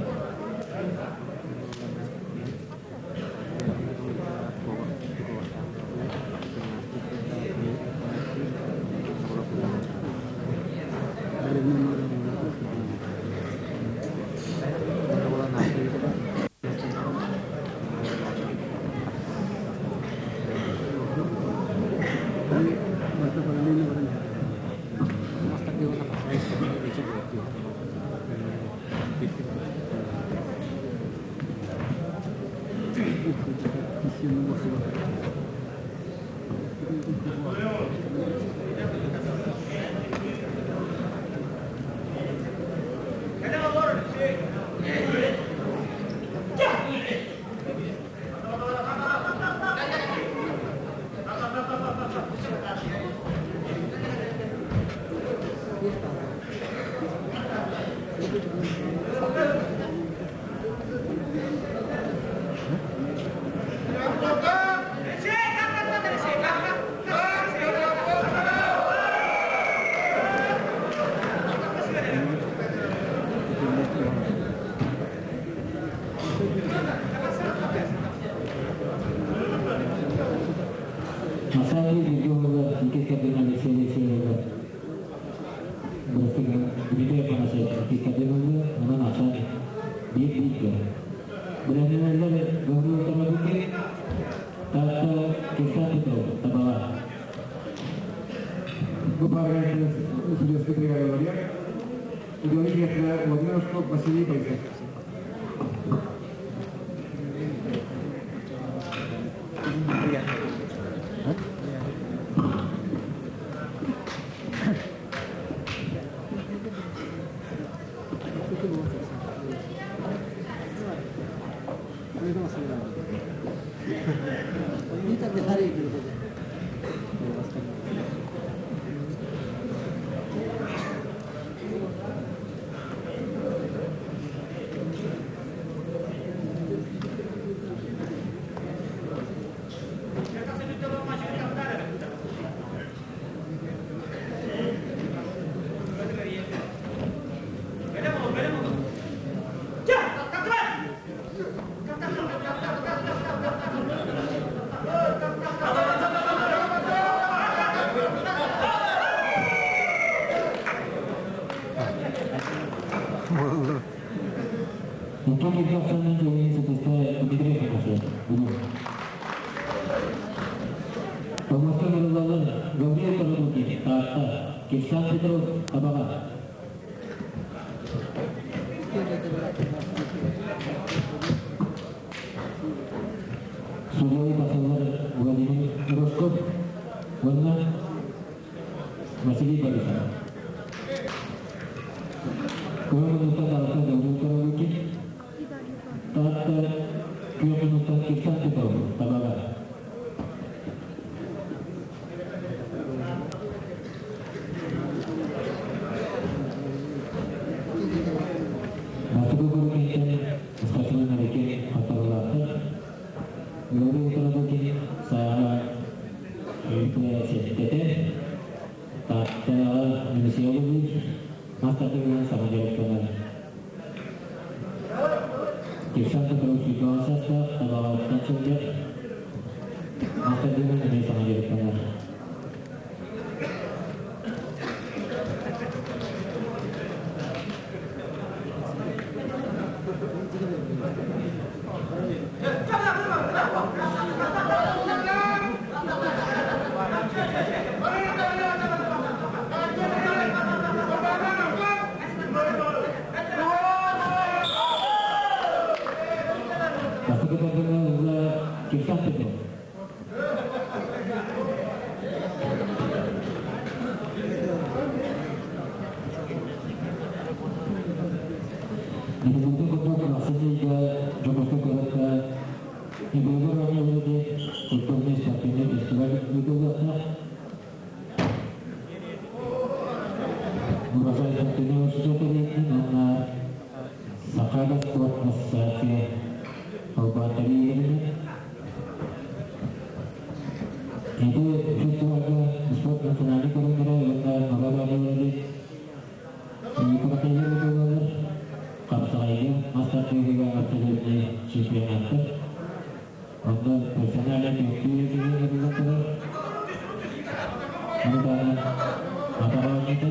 Масаки Григорьева, иккис кэргэн Алексей Алексеева, бырастыгы Дмитрий Афанасьевич иккис кэргэн ылла, онон ахсаан биир бииргэ. Бэлэмнэнэллэр Гаврил Тарабукин, Таатта Кирсан Петров, Табаҕа. Бу параграф судейской бригады Удаление Владимир Рожков, Василий Борисов. Икки киргэ охсонун кыайыы сытыста Дмитрий Афанасьев, Бүлүү. Томостон ылыллаллар Гаврил Коробукин, Таатта, Кирсан Петров, Табаҕа. Судьялыы тахсаллар Владимир Рожков уонна Василий Борисов. Күөх муннуктан Таатта Гаврил Коробукин, Таатта күөх муннуктан Кирсан Петров, Табаҕа. Бастакы көрүҥҥэ спортсмен Алексей хотторуулаахтар. Гаврил Коробукин сааһа сэттэтэ, Тааттаҕа Минусиолович мас тардыһыынан саҥа дьарыктанар. Кирсан Петров сүүрбэҕэ саастаах, Табаҕаттан сылдьар, мас тардыһыынан эмиэ саҥа дьарыктанар. Бастакы тардыны ылла Кирсан Петров. Итинтэн курдук ахсынньы ыйга Дьокуускай куоракка Игорь Ромеевич диэн культурнай спортивнай фестиваль ыытыллыахтаах. Урожай спортивнай университет тэрийэтинэн уонна Сахаада спорт ассоциация холбоон тэрийиилэринэн Ити фестивальга спорт национальнай көрүҥнэрэ уонна норуот оонньууларын күрэхтэһиилэр ыытыллаллар. Хапсаҕайга, мас тардыһыыга абсолютнай чемпионаттар. Онно персональнай түмүктүүр эргийии ыытыллан турар. Ону таһынан атах оонньуута,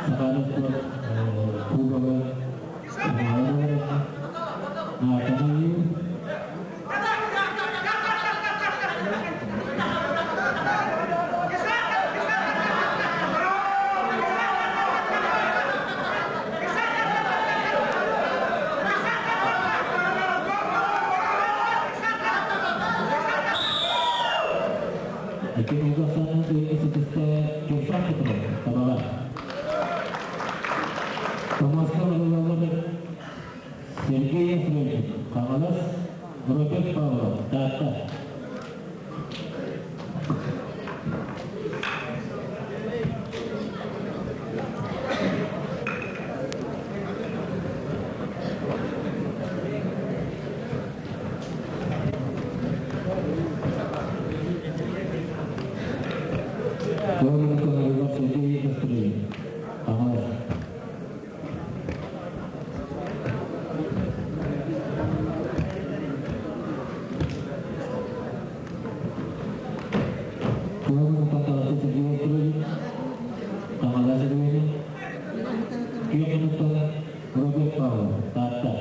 Сахаада спорт кубога финала буолар онно. Наартаны ыйыы. Икки Казахстанның тыйы ситистэ Кирсан Петров, Табаҕа. Томоска ылыллар Сергей Ефремов, Хаҥалас, Роберт Павлов, Таатта. Туорун Сергей Ефремов, Хаҥалас. Туорун Сергей Ефремов, Хаҥалас Ефремов, Күөх Роберт Павлов, Таатта.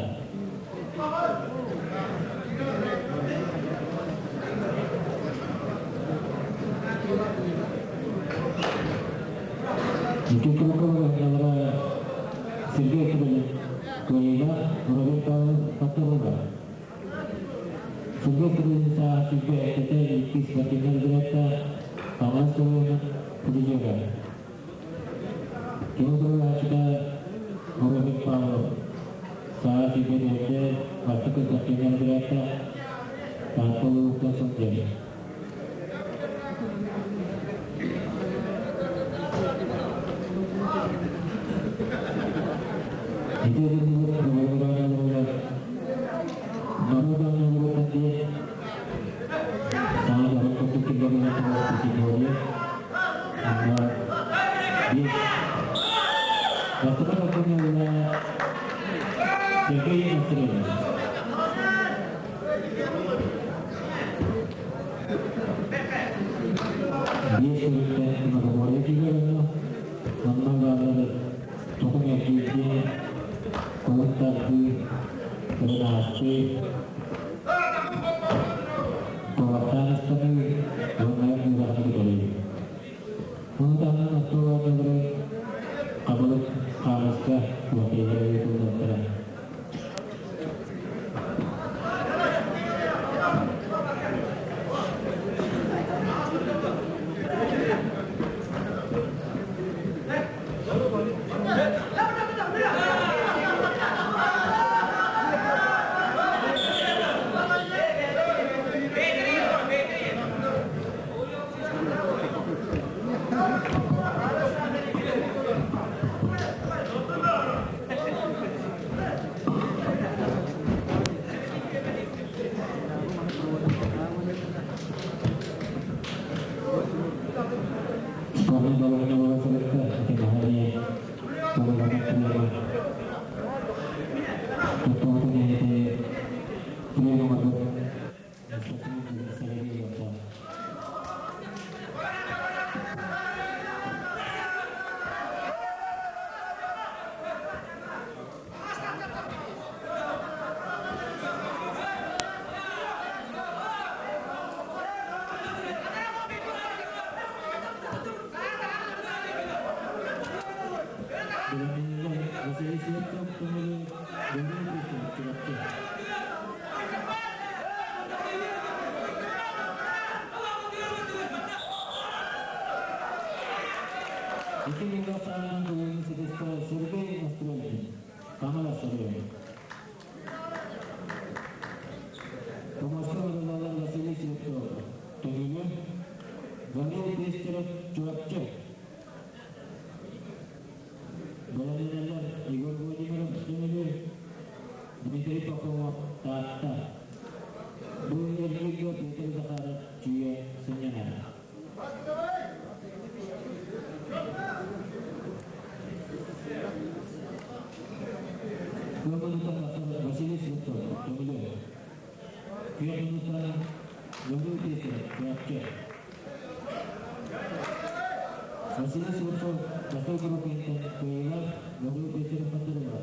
Икки курукка Сергей Трулин кыайыылаах, Роберт Павлов хотторууга. Сергей Трулин саа сүүрбэ эрдэтэ иккис спортивнай разрядтаах Хаҥалас улууһун призера. Кини туруорааччыта Роберт Павлов саа сүүрбэ эрдэ бастакы спортивнай разрядтаах Таатта улууһуттан сылдьар. Ити этиллибит доҕордоһуулар норуот оонньууларыттан диэн саҥа дьоһун курдук киллэриллэн турар категория онно биир бастакы тардынньыгына Сергей Андреев. Биэс көрүҥтэн многоборье киирэр онно. Онно бааллар токум эргиирдии, кулун тардыы, кырынаастыы, куораттаан ыстаныы уонна ыараханы көтөрүү. Ону таһынан остуол оонньууларын хабылык хаамыска күрэхтэһиилэрэ ыытыллыахтара. Спорный балаһыҥҥа буола сырытта, ити наһаа диэн туруорунан туруора туттубутун иһити тренер оҥорбут Күөх тахсар Василий Слепцов, Төҥүлү. Күөх минуттан Гаврил Песарев, Чурапчы. Василий Слепцов бастакы группаттан кыайыылаах, Гаврил Песарев Мандырыла.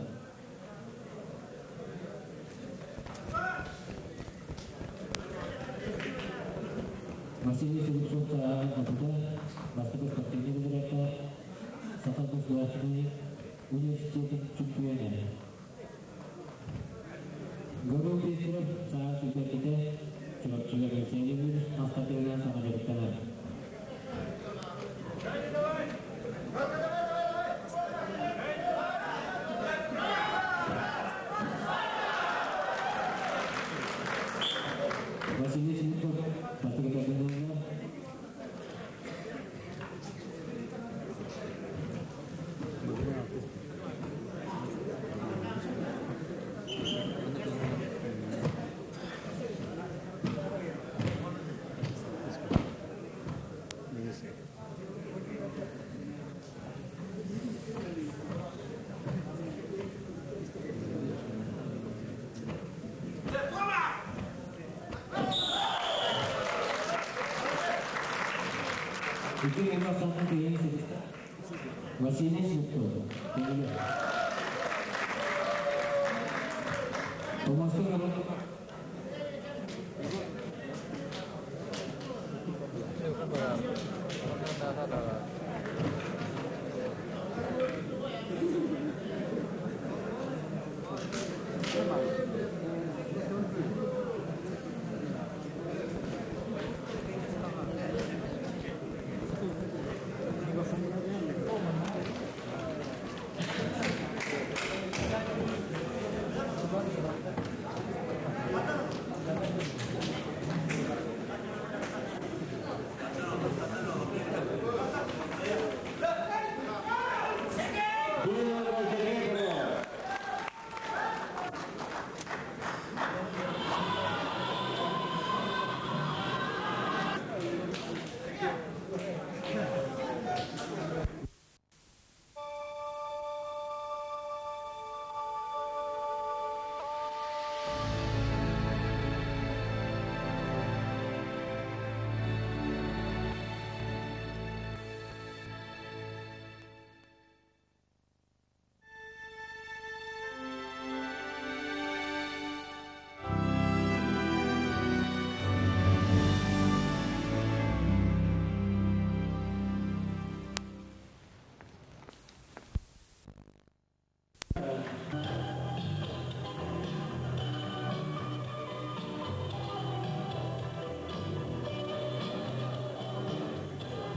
Василий Слепцов сааһын отута, бастакы спортивнай бэдэрээктээх, Саха государственнай университетын чөмпүйүөнэ. Гаврил Пестеров саас үтэрбитэ, Чурапчыга Алексеевич мастатыынан саҥа дьарыктанар. Василий Филиппов бастакы кэргэнэ. Икки кэмҥэ ахсааннаах киһини ситистэ. Василий Слепцов, Төҥүлү. Томоска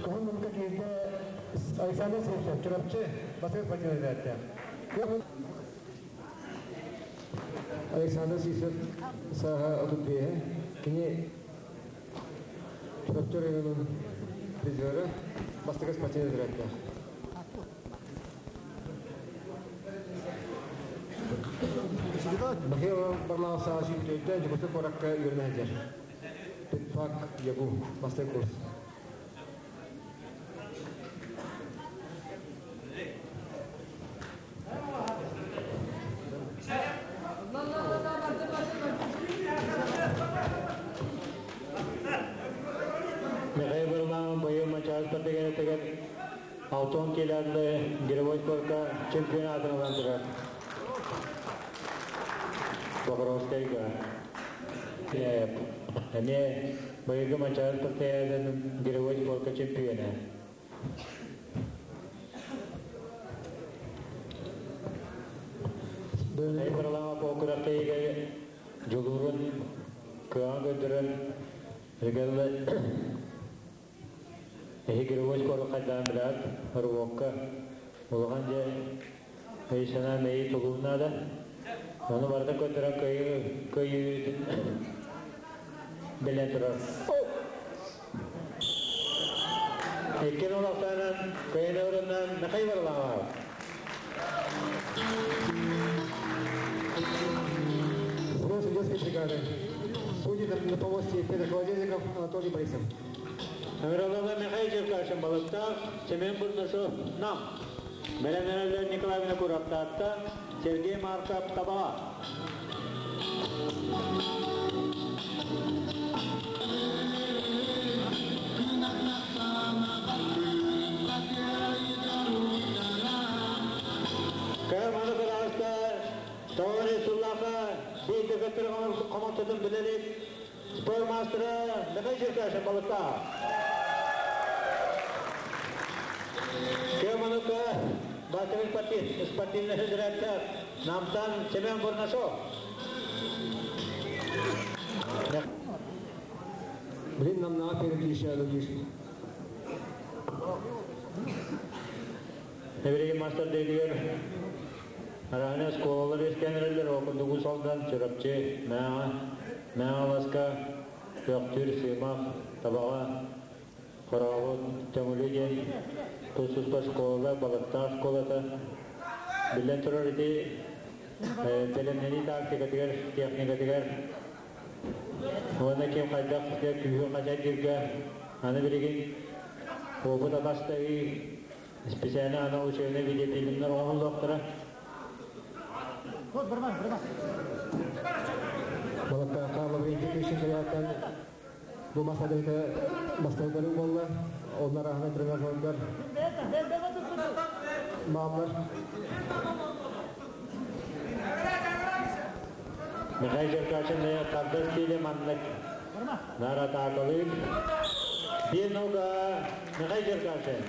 Кыһыл муннукка киирдэ Александр Сивцев, Чурапчы, Басыр спортивный. Александр Сивцев сааһа 35-э. Кини Чурапчы районун призера, бастакы спортивный отрядтаах. Михаил Варламов сааһа 24-тэ, Дьокуускай куоракка үөрэнэ сылдьар. Педфак ЯГУ, бастакы курс. Михаил Варламов быйыл Манчаары спартакиадатыгар 60 килоны гиревой спорка чемпионатын ылан турар. Покровскайга. Эмиэ быйылгы Манчаары спартакиадатын гиревой спорка чемпиона. Михаил Варламов ол күрэхтэһиигэ дьулуурун кыаҕын көрдөрөн, регелле эһи гиревой спору хайдаан билээт, рывокка улахан дьэ өй-санаа мэйии тулуур наада. Ону барытын көрдөрөн кыайыы билэн турар. Икки нолохтоонон кыайыны орунан Михаил Варламов. Сбор судейской бригады. Судьи на помосте Петр Холодильников, Анатолий Борисов. Ыҥырыллыга Михаил Черкашин, Балыктаах, Семен Бурнашов, Нам. Бэлэмнэнэллэр Николай Винокуров Таатта, Сергей Марков Табаҕа. Кыаманы кылааста Тоҕо сыллаахха биир дөкөттөр хомолтотун билэрик спорт маастара Михаил Черкашин балыктаах. Кыаманыкка Батырын спортивный федерация Намтан Семен Бурнашов. Блин, нам на переключали лишь. Эбириги мастер дейдигер Арахана школалар ескенерелер окурдугу салдан Чурапчы, Мээҕэ, Мэҥэ-Аласка, Төхтүр, Сыымах, Табаҕа, Хорообут, Төҥүлү диэн тус-туспа школалар, Балыктаах школата. Биллэн турар ити бэлэмнэнии тактикатыгар, техникатыгар уонна ким хайдах күүһү хачайдыырга аны билигин опыт атастаһыы специально анал учебный видеофильмнар оҥоһуллуохтара. Балыктаахха Лаврентий Крещенкаяттан бу масадыта бастайдары буолла. Оннар аһына тренажердар бааллар. Михаил Черкашин тардар стиле маннык наар атаакалыыр. Биир нога Михаил Черкашин.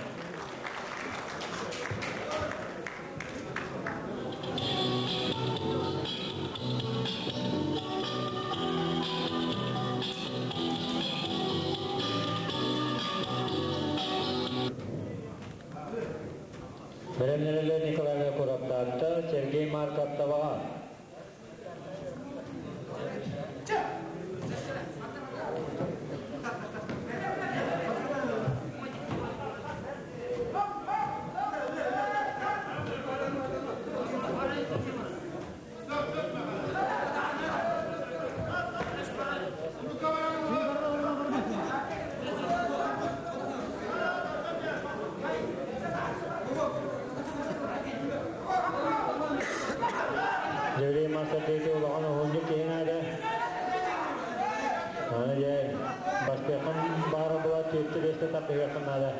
Бэлэмнэрэлэр Николай Кураптаатта, Сергей Марков Табаҕа. Дьэбирий мастер улахан уһуннук киһинээдэ. Аны дьэ бастыаххын баара була түөртэ бэстэ тардыһыаххын наада.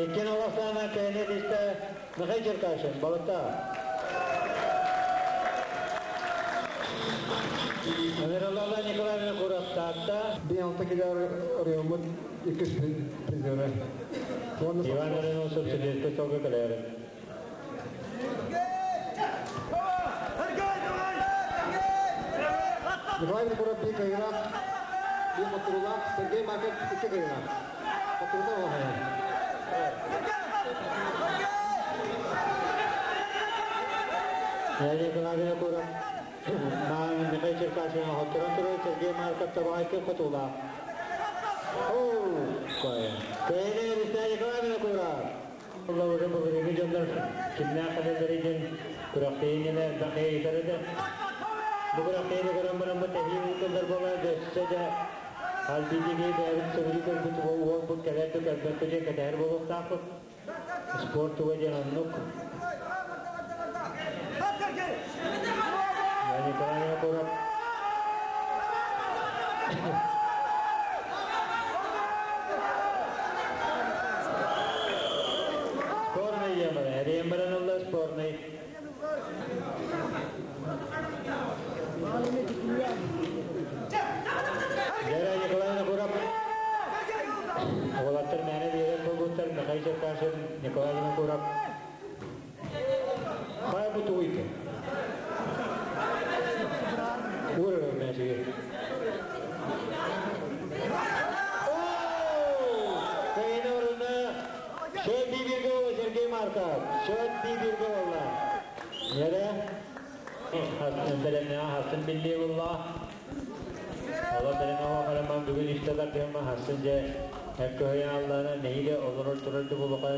Иккин олохсаана кэһини тистэ Михаил Черкашин, балыкта. Амиралала Николаевна Кураптаатта. Биир алта килер оройуоммут иккис призерэ. Иван Реносов Сэбиэскэй суолга кэлээрин. Николай Винокуров биир кыайыылаах, биир хотторуулаах, Сергей Марков икки кыайыылаах. Хотторуута оҕоһойор. Николай Винокуров Михаил Черкашин хотторон турар Сергей Марков табаҕай ким хотуулаах. Кыайыны Николай Винокуров. Оллоҕу былырыыҥҥы дьоннор кимнээх кэлэллэрий диэн күрэхтэһиининэ элбэх ыйытар этэ. Бу күрэхтэһиини көрөн бараммыт эһии ыытыллар буолар өссө да хас биирдии киһи бэйэбит сөбүлүү көрбүт уолбут кэлэр да кэлбэккэ диэн кэтэһэр буолуохтаахпыт. Спорт туга диэн оннук. Николай Винокуров Спорный диэн баран, эриэн баран ылла спорный. Вера Николаевна Курап уолаттар мээнэ биэрэр буолбуттар Михаил Черкашин, Николай Винокуров. Хайа бу тугуй Уурар мээчиги. Кайын орына счет бибирге болла Сергей Марков. Счет бибирге болла. Нере? Бэлэмнэҕэ хасын биллии булла. Ола бэлэмнэҕэ хараман бүгүн истэлэр тыһыма хасын дьэ эккөһүйэн аллаана нэһиилэ олорор турар дубулука.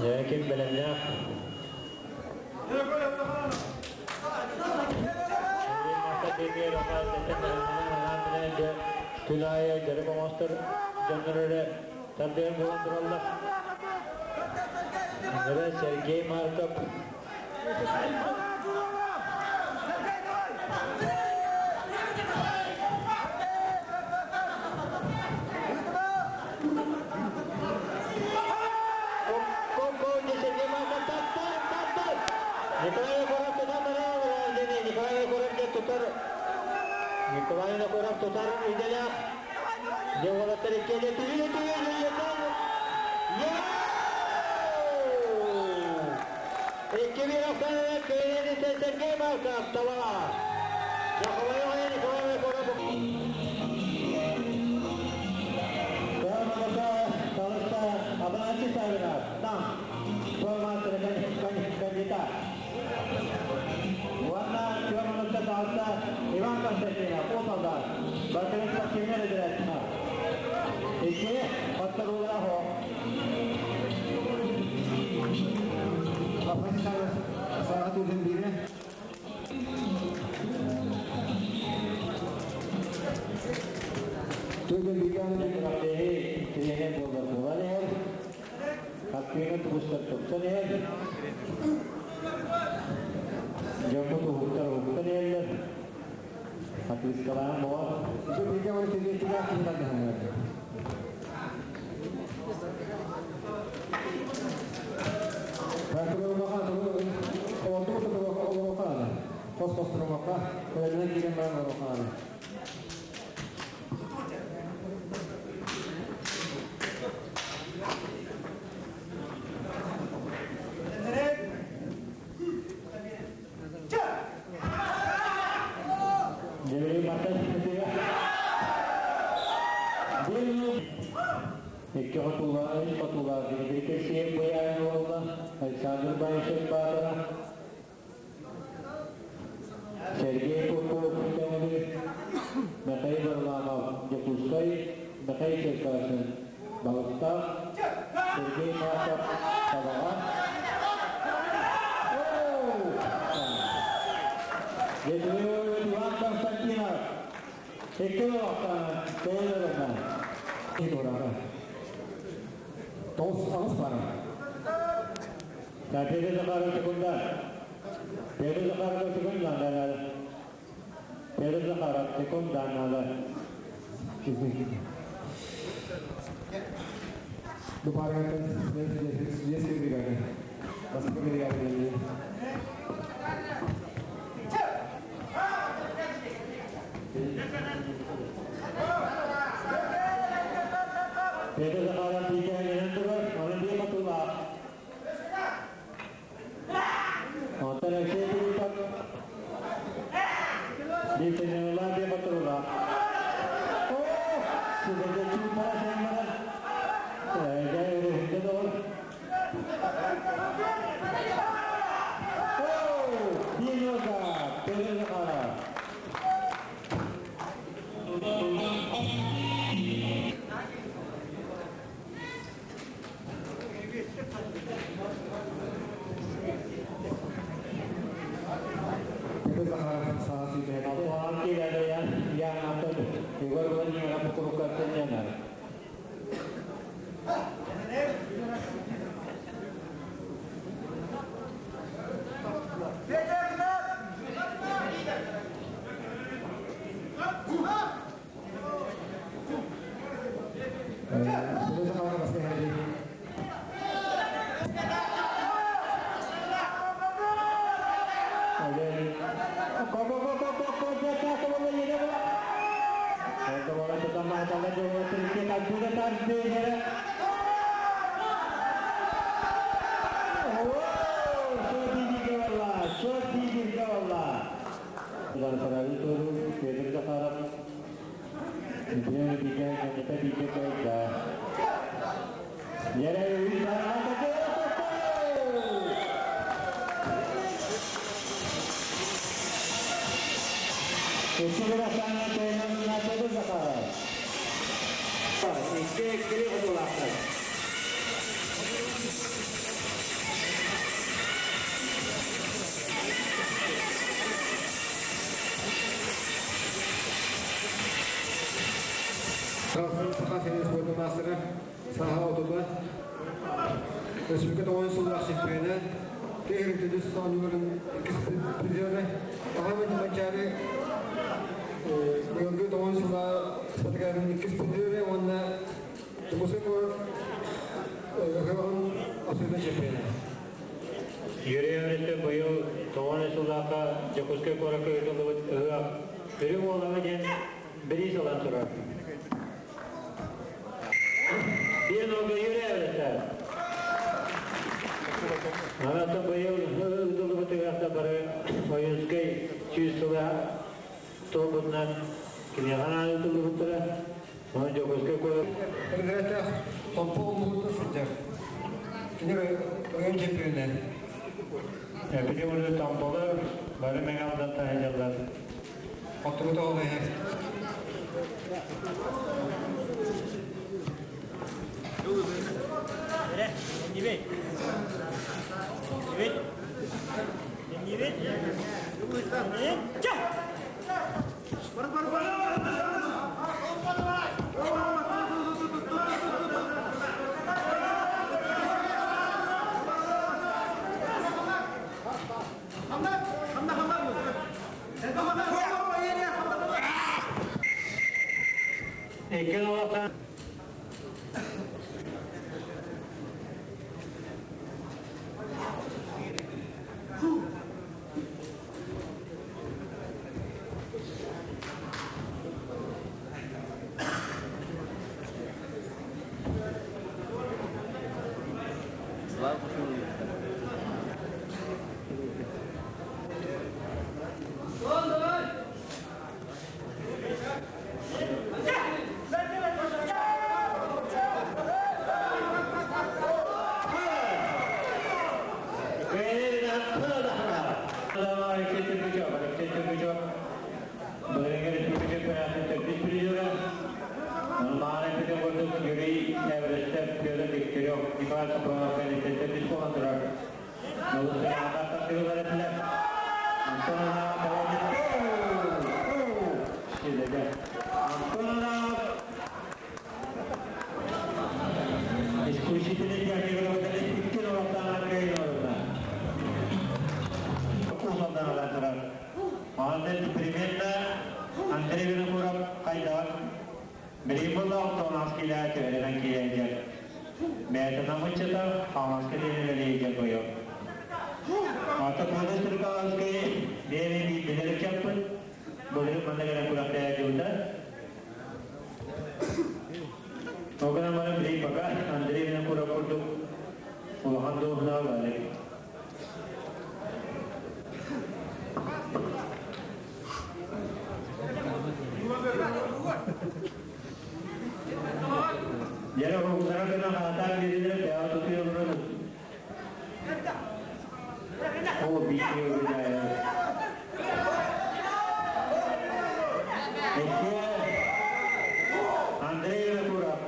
Дьэ ким бэлэмнээх? Күн аайы дьарык оҥостор. Дьоннор тардыан булан тураллар. Сергей Марков. Николай Егоров тутар иделях. Сергей Марков тава. Николай Егоров. Кандидат. Иван Константинов, Оталдар, Бартырын спортивный редактор. Икки Паттарулара хо. Афанасий Савинов саҕа түлен бире. Түлен бире. Тренер болар болар эр. Хаккыны тубустар тупсан эр. Жомбу тухуктар ухтан эрлер. Хатыскалаан болар. Şu bilgi var tezgahı kimden daha Хос-хос турумакка, көлөнө киирен баран орохаана. Девери Матас Икки хотула, үс хотула, Дмитрий Кесиев буян олла, Александр Баишев Батара, Сергей Попов Темир, Михаил Варламов Якутскай, Михаил Черкасин Балыктав, Сергей Марков Табага. Иван Константинов. Икки Тейлорына. Орара. Тоғыз ағыз бары. Петр Захаров секунда. Петр Захаров секунда надо. Петр Захаров секунда надо. Дупарга здесь Басқа бригада. Петр Захаров тиикээн турар, onun bir матула. Онтон Алексей Филиппов. Бир сенеула, бир матула. О, сюда чупара сенмара. Жай урухта дор. О, Пинока, Петр Захаров. Петр Захаров саҕа сүүрбэһэ. Алтуан киләдә ян атын Егор Владимиров курукаттан янар. Петр Захаров басқа хәрби. Ko ko ko ko ko ko ko ko ko ko yine ba. Ko wala to tama tama jo tilke ka buda tar de hera. Oh, so di di wala, so di di wala. Dan sarari to Pedro Zakharov. Dia dia kita dia ka. Yere uy Икки хотулаахтар. Саха сирин спортун сыллаах чемпиона, Тыа төрдүс оонньууларын иккис призера, Аҕа Манчаары быйылгы тоҕус сыла спартакиадатын иккис призера уонна Дьокуускай куорат ыһыаҕын абсолютнай чемпиона. Юрий Иванович быйыл тоҕус сыллаахха Дьокуускай куоракка ыытыллыбыт ыһыах Үрүҥ Уолаҥа диэн бириис ылан турар. Биир нолга Юрий Иванович. Анатта быйыл ыытыллыбыт ыһыахта бары Ойуунскай 100 сыла туолбутунан киниэхэ анаан ыытыллыбыттара. Онон Дьокуускай куорат Ырыатах Томпо улууһуттан сылдьар. Кини район чемпиона. Били урут Томполор бары Мэҥэ Алдантан сылдьаллар. Хотугу тоҕо иһэр. Икки олохтон Алексей Тергучев, Алексей Тергучев, Былырыҥҥы республика чемпионатын төрдүс призера, Мааны Петербургун Юрий Эверестев, Петр Дегтярев, Николай Сапронов кэнниттэн төрдүс буолан турар. Олус тахсыылар этилэр. Антон Антонов исключительно техникалар икки олохтоох кыайыыларына. Уусалдан турар. Маҕан примерно Андрей Винокуров хайдах билигин буолла оттоонаас киилэҕэ төһөлөнөн киирэн дьэр. Бэйэтэ намыччата хаҥаска диэн үлэлиир бойо. Ата Петр Струкаловский бэйэни билэр ыччаппыт. Былырыын манна кэлэн күрэхтэһэ Ол гынан баран билигин пока Андрей Винокуров курдук улахан дуоһунаҕа баар. Дьэ, уһуктара гынан аатаан биэрилэр, бэйэҕэ тутуйа олорон О, биир Андрей Винокуров.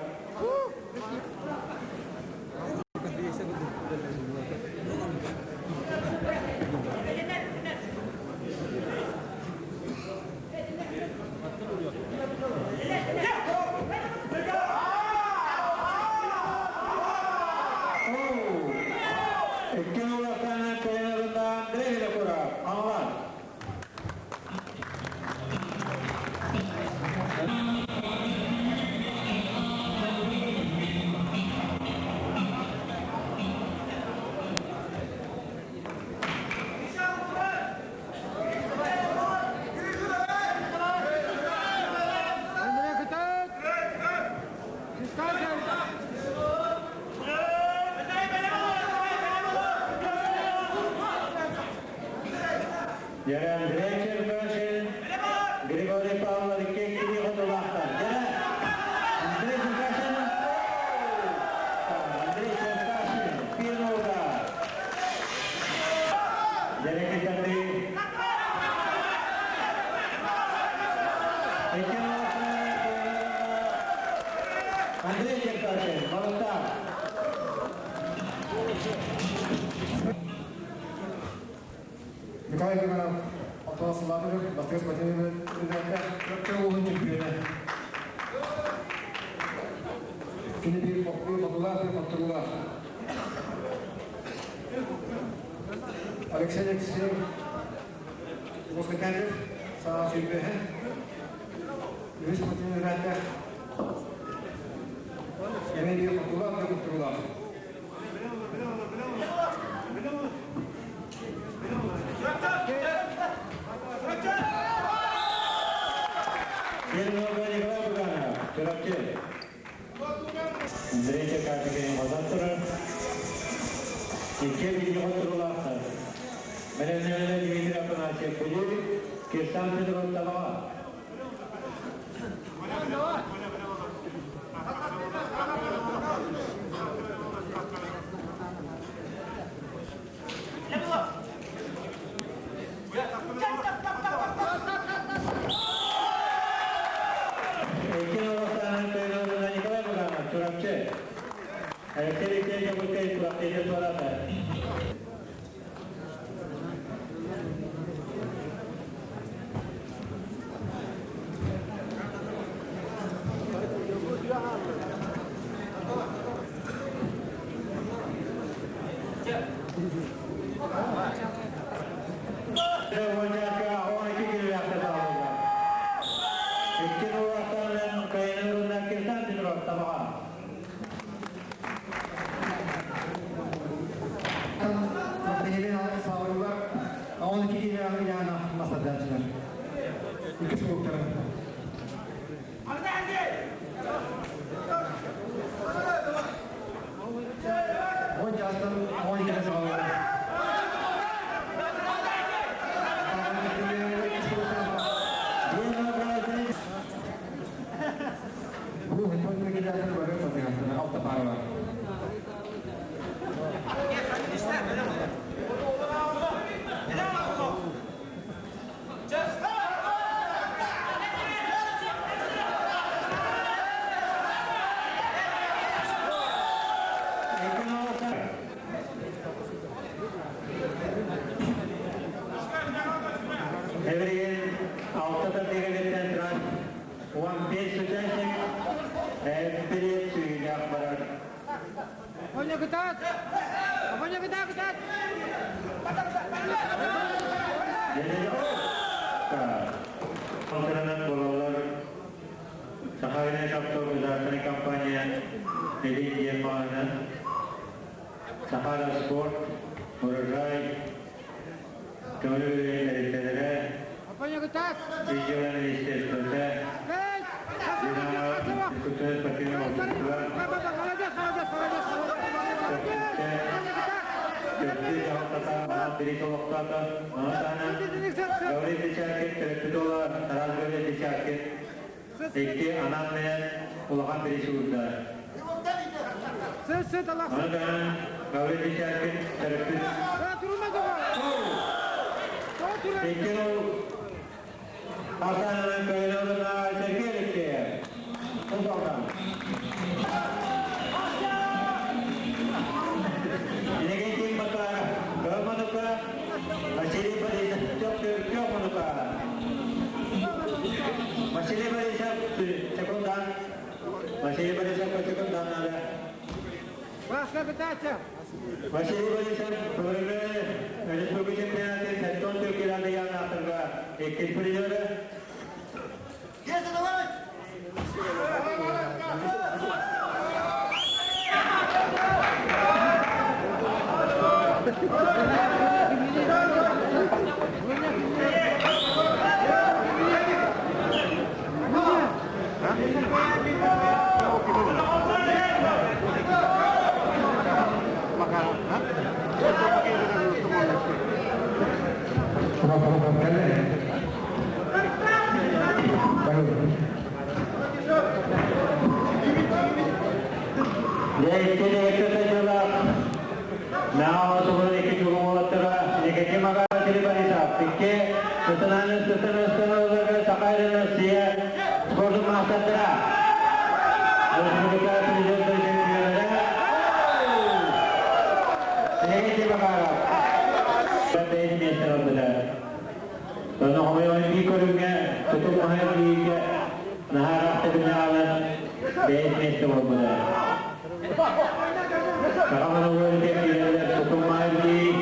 Икки улахан кыайыыларында Андрей Винокуров. Аллан. Андрей Кытат! Дистанция! Дьэ, Андрей Черкашин, Григорий Павлов икки хотулаахтар. Дьэ, Андрей Черкашин, Андрей Черкашин, первый удар. Дьэ, кытаты. Икки Андрей Черкашин, молодца. Николай Иванов, Антон Сылатов, Бастыгас Матвеев, Көптө улуһун чемпиона. Кини биир хотулаах, биир хотторуулаах. Алексей Алексеев Музыкантов саҕа сүүрбэһэ. Үһүс спортивный разрядтаах Эмилий Кутулаах да Кутулаах. Николай Буганов, Чурапчы. Андрей Чекатикин хотон турар. Икки билги хотурулаахтар. Бэлэмнэмэлэ Дмитрий Афанасьев Бүлүү, Кирсан Федоров Табаҕа. Икки Новостаанын көйнөөрүнэ Николай Буганов, Чурапчы. Алексей Алексеевич Дьокуускай күрэхтэһиитэ туораата. 12 килилээхтэ саҕалыыллар. Икки Новостаанын көйнөөрүнэ Кирсан Петров Табаҕа. Биһиги саҕалыыллар 12 киилээх ыйаана масардааччылар. Иккис кулуктара. Он жастан 12-де саҕалыыллар. Бу хэтон килээхтэр бары сатыгастана алта пара бар. Эвриген алта тардыгыттан туран 15 участник перед сүйүлээх барар. Оня кытаат! Оня кытаат, кытаат! Алтыранан буолаллар Сахалин Шаптор государственная компания Элит Епана, Сахара Спорт, Урожай, Көңүл тэрилтэлэрэ, Оня кытаат! Регион министерствота, Эй! Динамо культурно спортивное общество, Молодец, молодец, молодец! Төртү дьаһалтата анал бириис олохтоото. Ону таһынан Гаврил Десяткин төрөппүт уола Тарас Гаврил Десяткин икки анаан менен улахан бириис уурда. Сыт, сыт, Аллах! Ону таһынан Гаврил Десяткин төрөппүт Турма доҕор! икки ол Хасанынан Кайнорuna Сергей Алексеев. Узалдан. Иннокентий Макаров, Кылманука, Василий Борисов, Тёманука. Василий Борисов, секундант. Василий Борисов, секундант надо. Баска кытаатча! Василий Борисов, бүгүҥҥү республика чемпионатын сэттон Түркияны янаатырга иккис призеры. Спортун маастардара. Республика президенті чемпионы. Иннокентий Макаров. Бэйт место ылбыта. Оны хомойон би көрүҥҥэ тутул маһын биигэ наһаараахта билээҕинэн бэйт место буолбута. Саха монолугар киирэллэр тутул маһын бии.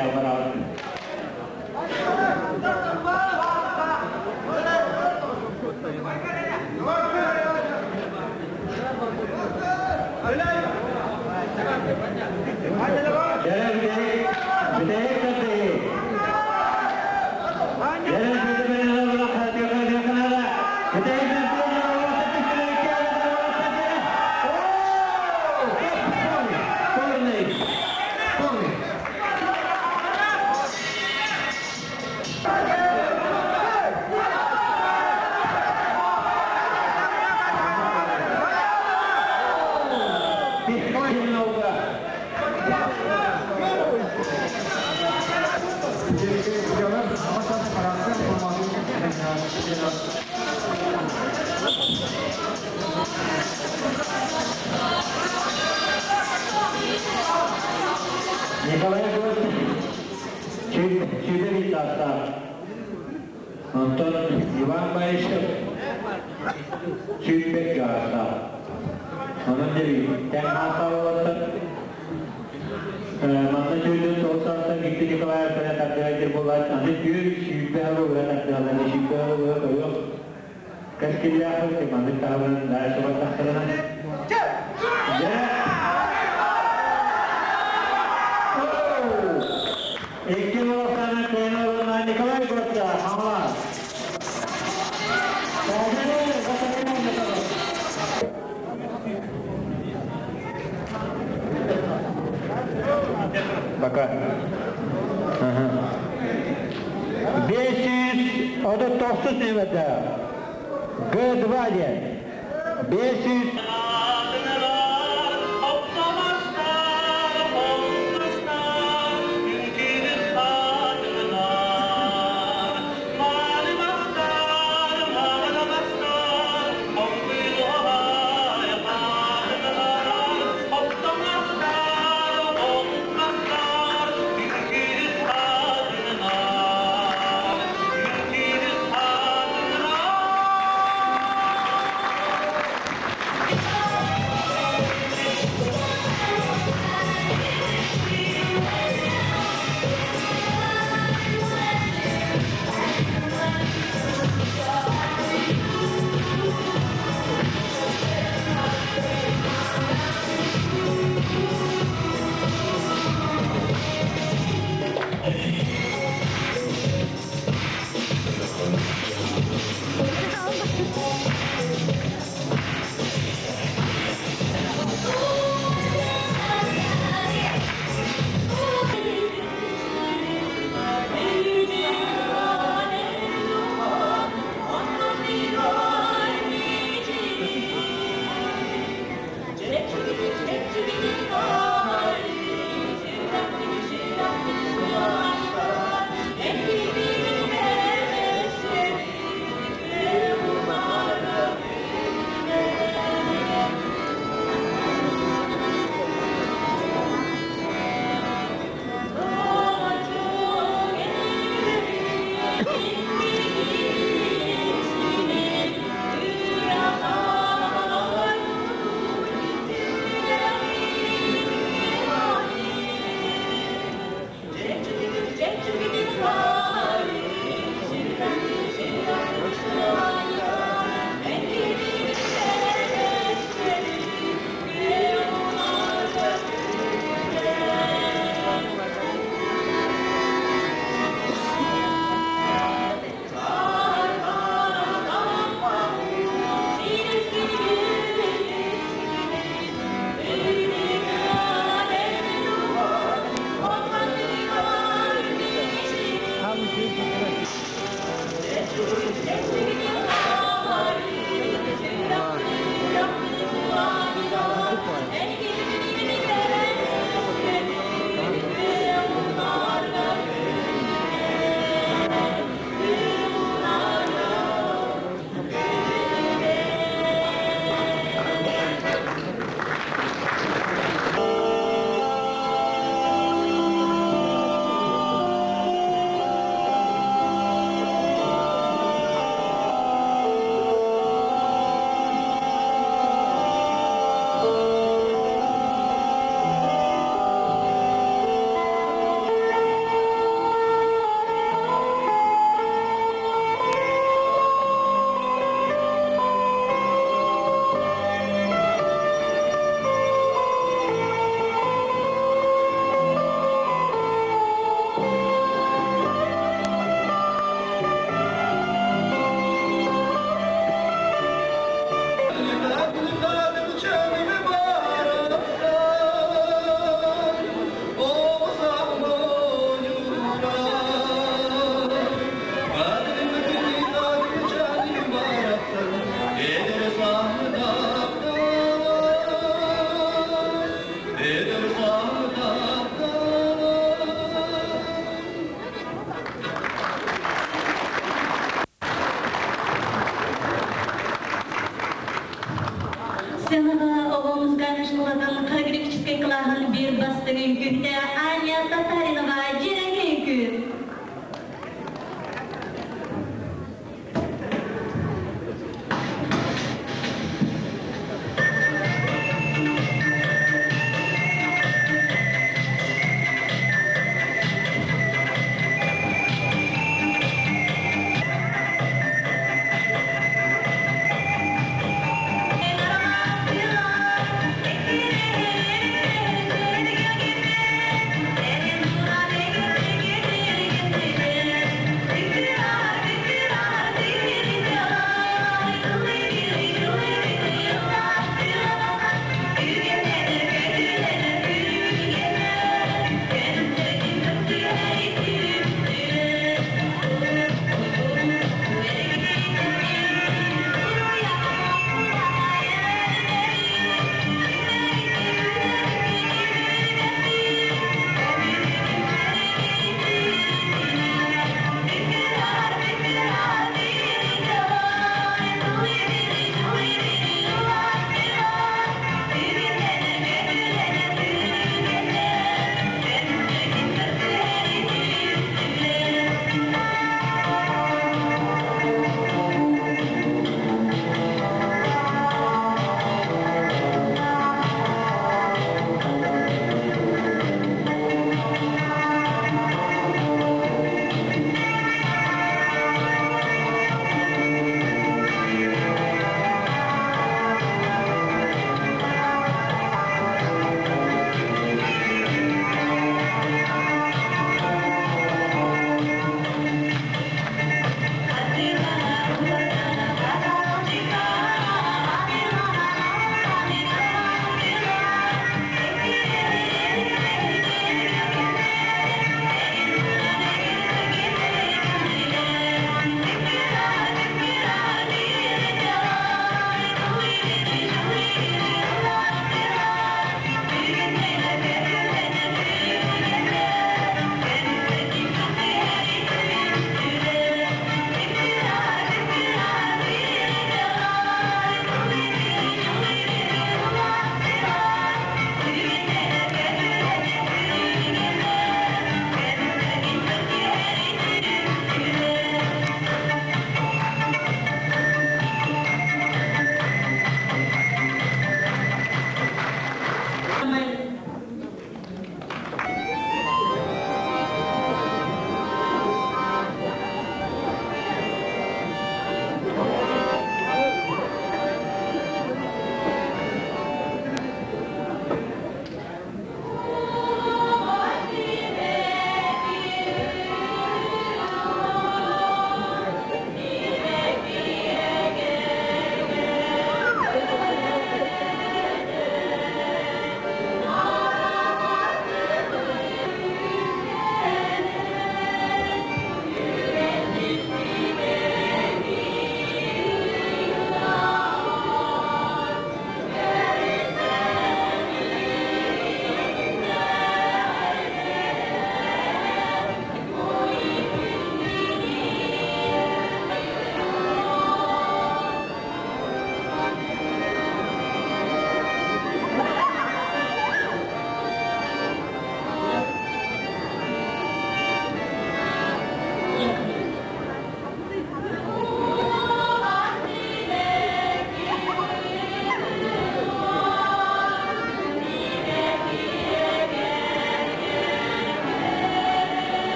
нөмердээх бараҕыт. Дьэ, бүтэһик, бүтэһик тардыһыы. Дьэ, бүтэһик Полный. Полный. Немного. Николай Гостев чүбэ састаах. Онтон Иван Баишев 21 саастаах. Онон тэҥ хааллар. Манна 49 саастан Виктор Николаев кэлэн тардыһар буолаат, аны 420 сылы быһа тардыһаллар, 120 сылы быһа көрүөх кэскиллээх маннык таһымын дальше бардахтарына. Дьэ! Икки уолаттаах кыайан Николай Гоца, Хаҥалас. Пока. 539 нөмерде. Г2 диэн. 500.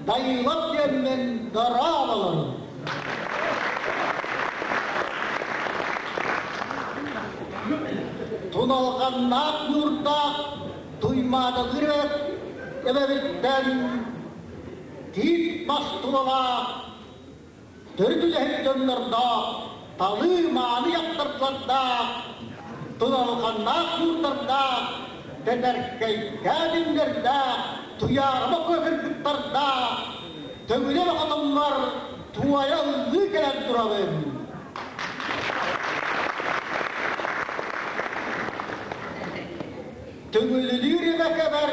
Дайыылап диэммин дорооболоруҥ! Туналҕаннаах ньуурдаах Туймаадалыыр эбэбиттэн тиит мас тулалаах төрүт үлэһит дьоннордоох, талыы-мааны дьахтардардаах, туналҕаннаах ньуурдардаах, тэтэркэйдээх күннэрдээх, туйаарыма кыргыттардаах, төҥүлэ хотоммор туойа ыллыы кэлэн турабын. Төҥүлүлүүр эбэкэбэр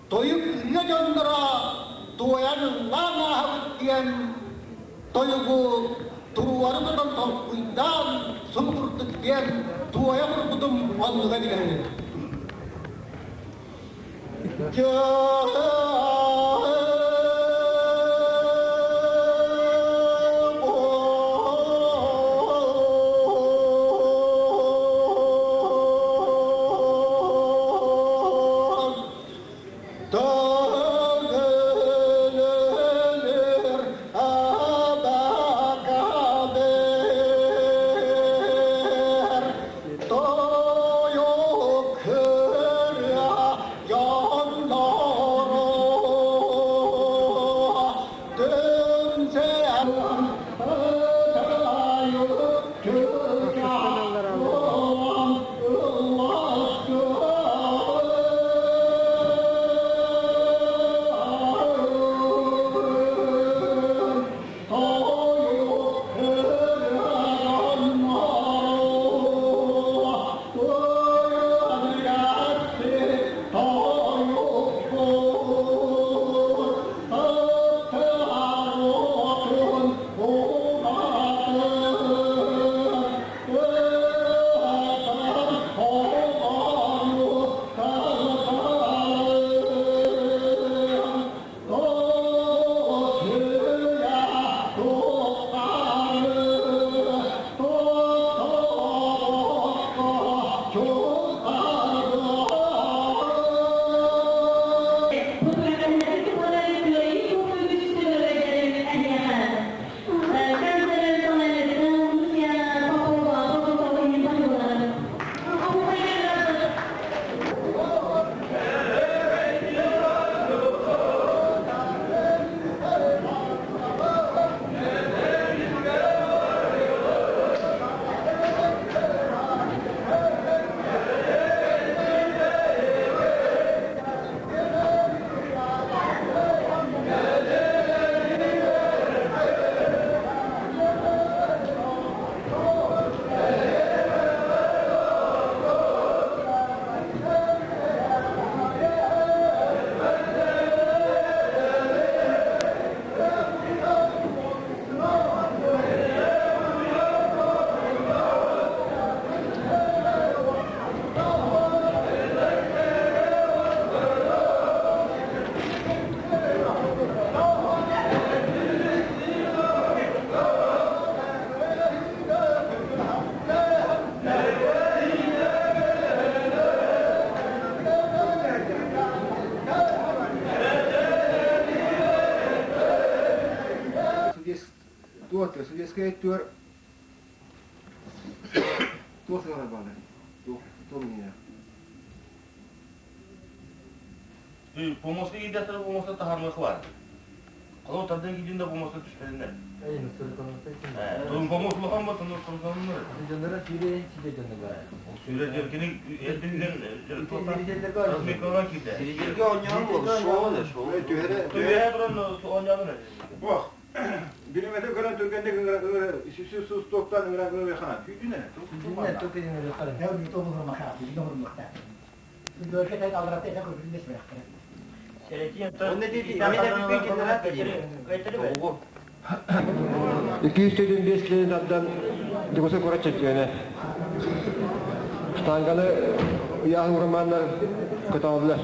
тойук ырыа дьонноро туойан ыллаан ааһабыт диэн тойугу туруору тутан толкуйдаан субу курдук диэн туойа турбутум оннуга билэбин. Судейская өттүгэр туох саҥалар бааллар? Туох туох иннинэ? Помостка киирдэхтэрэ помостка таһаармыах баар. Холобур тардан киирдин да помостка түспэтиннэр. Помост улахан ба тонор торгоннор. Дьоннора сүүрэ сүүрэ дьонно баар. Ол сүүрэ дьон кини эрдин размикалар киирдэ. Сиридерге оонньоон буолла, шоу да шоу. Түһэ туран оонньоон Бох. Билимете көрөн түргэнник ыҥыра ыҥыра сүсү сус туохтан ыҥыра ыҥыра хана. Күүтүнэ. Күүтүнэ тук күүтүнэ хана. Онно 225 килени тардан Дьокуускай куорат чөмпүйүөнэ. Штанганы ыйааһын урамааннар көтөҕөллөр.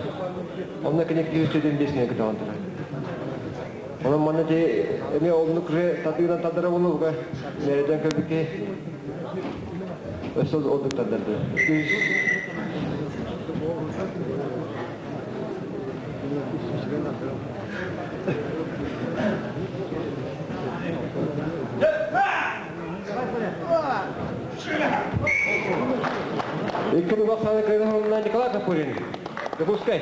Онно кини 225 килени көтөҕөн турар. Онон манна ти эмиэ оннук тардыынан тардара буолуо мэриден көрбүт киһи өссө ордук тардарды. Икки тулах сааны кыайан Николай Капурин. Дьокуускай.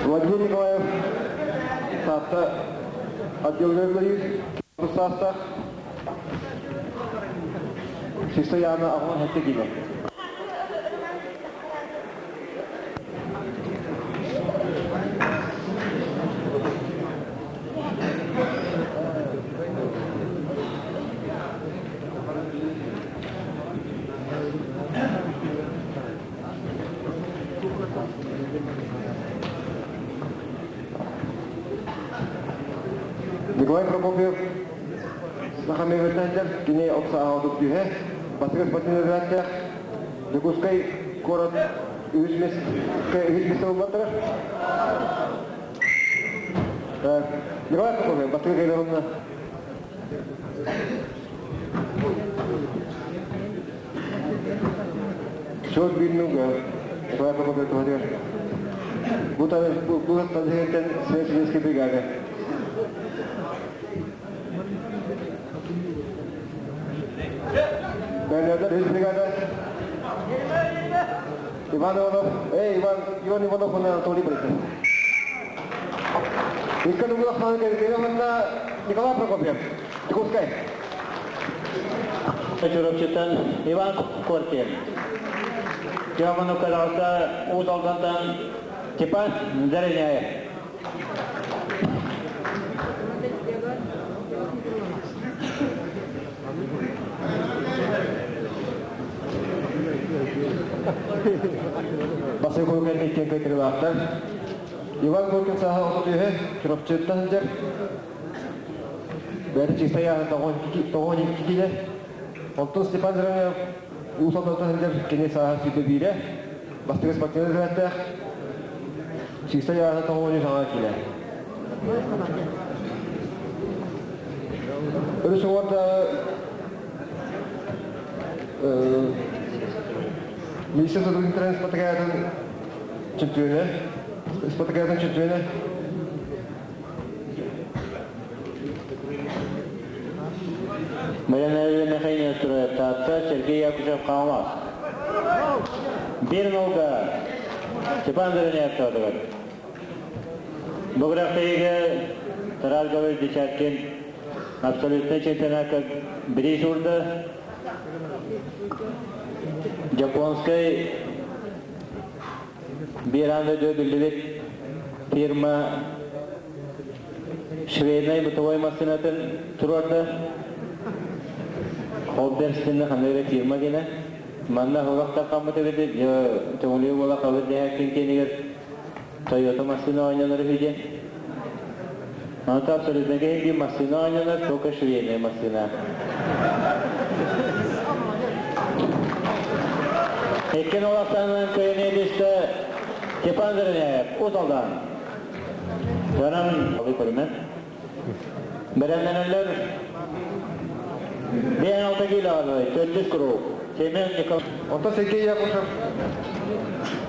Владимир Николаев Таатта отделга үлэлиир. Саастаах Систа Яна аҕа хэттэ киилэ. Николай Прокопьев Саха мебелтендер кини оксааҕа отут түһэ Бастакы спортивный разрядтаах Дьокуускай куорат үһүс үһүс миэстэ ылбаттара. Николай Прокопьев бастакы кэлэр Счет 1-0 Николай Прокопьев туһатыгар. Бу бу тадыһыттан Светлинский бригада. Бэлиэлэр үс бригада. Иван Иванов, эй, Иван, Иван Иванов уонна Анатолий Борисов. Икки Нугулахман кэлгиэн Николай Прокопьев. Дьокуускай. Чурапчыттан Иван Коркин. Тёману Каралта Уус Алдантан Степан Зареняев. Басый куйган иккен кыйтырылаахтар. Иван Коркин сааһа отут үһэ, Чурапчыттан сылдьар. Бэйэтэ чистай ааһын тоҕон икки килэ. Онтон Степан Зареняев Уус Алдантан сылдьар, кини сааһа сүүрбэ биирэ. Бастакы спортивнай разрядтаах. Чистай ааһын тоҕон үс аҥаа килэ. Өрүс уҥуордааҕы Министр сотрудниктарын спартакиадатын чемпионэ, спартакиадатын чемпионэ Марина Михайловна Строев Сергей Якушев Хаҥалас. 1-0 Степан Зареняев туһатыгар. Бу күрэхтэһиигэ Тарас Гаврилович Десяткин абсолютнай чемпионакка бириис уурда. Японскай биир аан дойду биллибит фирма швейнай бытовой массыынатын туруорда. Холберстинна ханнык эрэ фирма гинэ. Манна сурахтар хаммыт эбит, төҥүлүү буола хабыр дэһээккин киэнигэр Тойота массыына оонньонор үһү диэн. Аны абсолютно киһи массыына оонньонор, только швейная массыына. Иккин олохтанан кыайын эдисте Степан Зареняев, Уус Алдан. Жанам көрүмэн. Бэлэмнэнэллэр 5-6 кило төрдүс круг. Семен Николаевич. Онтон Сергей Якушев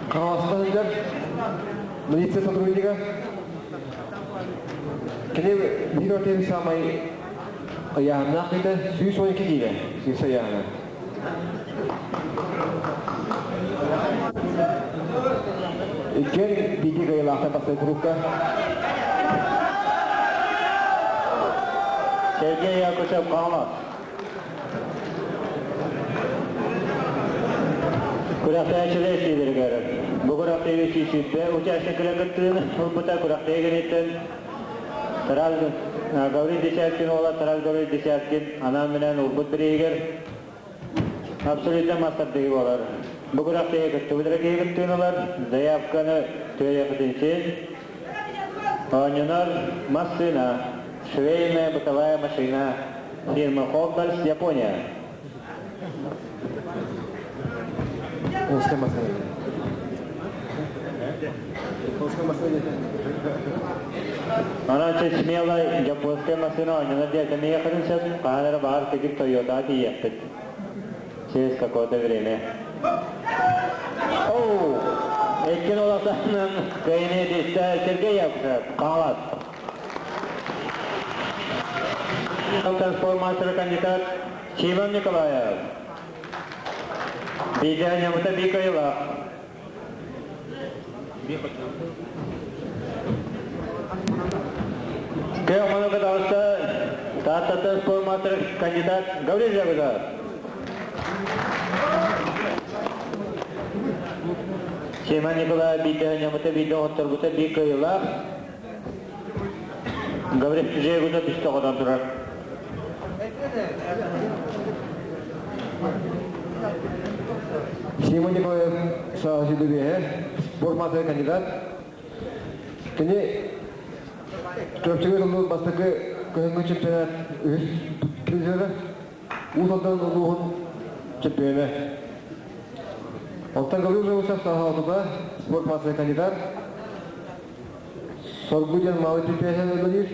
Хаҥаластан сылдьар милиция сотруднига. Кини биир отель саамай ыйааһыннаах киһитэ 112 киилэ, сүүс ыйааһына. Иккиэн бииргэ кыайыылаахтар тахсар курукка. Сергей Якушев Хаҥалас. Күрэхтэһээччилэр истиилэригэр бу күрэхтэһиигэ сүүсүүрбэ участник кыттыыны ылбыта күрэхтэһии кэнниттэн Тарас Гаврил Десяткин уола Тарас Гаврил Десяткин анаан-минээн уурбут бирииһигэр абсолютно мастардыгы буолар. Бу күрэхтэһиигэ кыттыбыт эрэ киһи кыттыыны ылар, заявканы түөйэхитин оонньонор массыына, швейная бытовая машина фирмы Хогбальс, Япония. Узкая машина. Узкая машина. Анан смело японская машина оонньонор диэн эмиэ сөп, хаһан эрэ баҕар кыдьык Тойота тиийиэхпит. Через какое-то время. Оу! Иккин олохтонун кыайыны Сергей Якушев, Хаҥалас. Спорт мастера кандидат Симон Николаев. Биирдэ ньамыта биир кыайыылаах. Кыах маннык таҕыста Тааттаттан спорт мастера кандидат Гаврил Жабызов. Симон Николаев биирдэ ньамыта биирдэ оҕотторбута биир кыайыылаах. Гаврил Жегузов үстэ хотон турар. Симон Николаев саҕа спорт кандидат. Кини Чурапчыга ыллыыр бастакы кыһыҥҥы чемпионат үһүс призера, Уус Алдан улууһун чемпиона. Оттон Гаврил Жегусов саҕа спорт маастара кандидат. Соргу диэн малый предприятие үлэлиир.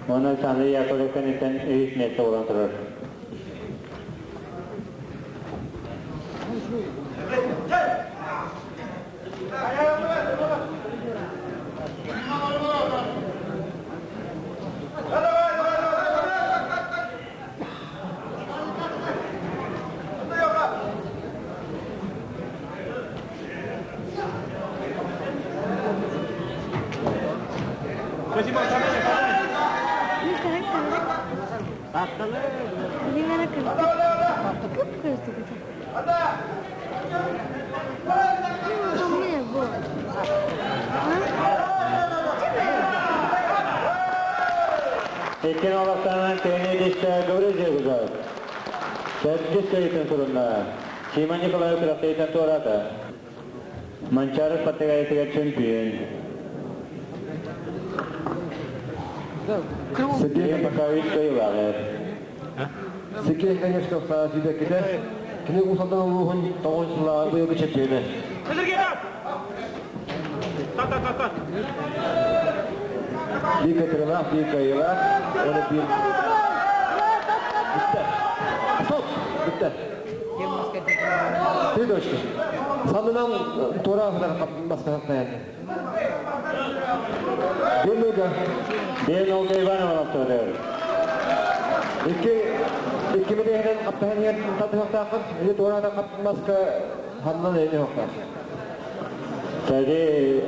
Онон Александр Яковлев кэнниттэн үһүс миэстэ буолан турар. Иккин олохтонон кини дистэ Гаврил Жегузов. Төрдүс кыйытын сурунна. Симон Николаев күрэхтэһиитин туораата. Манчары Паттагайытыгар чемпион. Сергей Пакович кыйылаҕар. Сергей Конечков сүүбэккитэ. Кини Уус Алдан улууһун тоҕус сыллааҕы быйылгы чемпиона. Биир кытырылаах, биир кыайыылаах, уонна биир... Бүттэ. Стоп! Бүттэ. Три точки. Саннынан туора баскататтайан. Биир нолга. Биир нолга Иван Иванов туорар. Икки икки мэдиэһинэн хаптаһан иһэр тардыһыахтааххын, или туораатан хаптымаска ханнан эйниһиэхтээх. Кстати,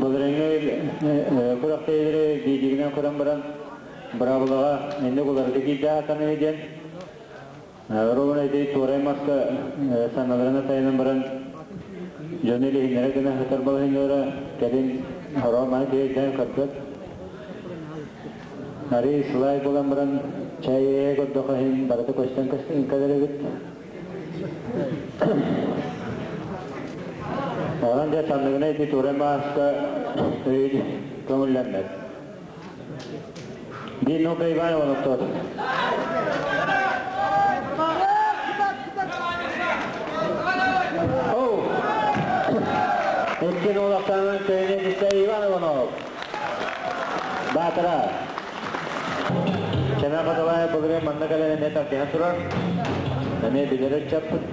былырыҥҥы күрэхтэһиилэри биидигинэн көрөн баран, быраабылаҕа инник уларыта киирдэ аатаныһы диэн, Ровно ити туорай маска саналарына тайанан баран, дьону илиһиннэрэ гына сытар балаһынньалара кэлин хороо маны киһи көрбөт. Арыы сылай буолан баран, чай эйэ көрдөхө иһин барыта көстөн көстөн кэлэр эбит. Онон дьэ санныгына ити туора мааска өйүн көҥүллэммэт. Биир наука Иван Иванов Оу! Икки нолахтанан көйүнэ Иван Иванов. Баатара. Чэмэ Хатылаев былырыын манна кэлэн эмиэ тардыһан турар. Эмиэ билэр ыччаппыт.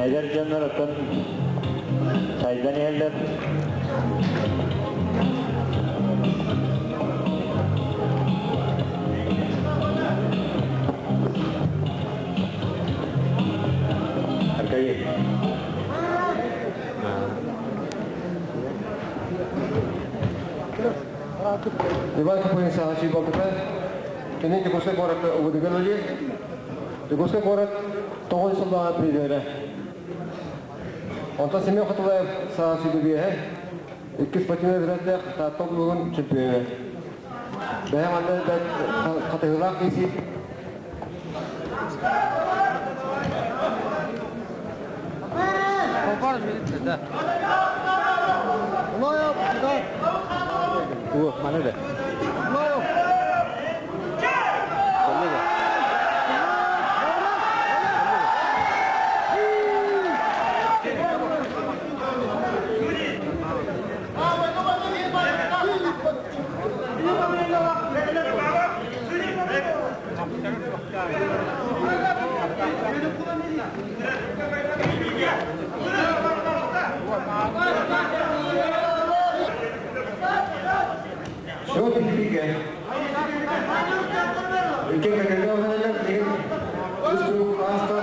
Эдэр дьоннор оттон сайдан иһэллэр. Аркадий. Иван Капонин саҕа сүүбалтыта. Кини Дьокуускай куоракка убудугар үлэлиир. Дьокуускай куорат тоҕус сыллааҕы призера. Онтон Семен Хотулаев саа сүбүгүөһэ, иккис спортивнай разрядтаах Таатта улууһун чемпиона. Бэйэ манна хатыһыылаах киһи. Маны да. Счет иккигэ. Икки кэккэгэ оһоллор, үс круг ааста.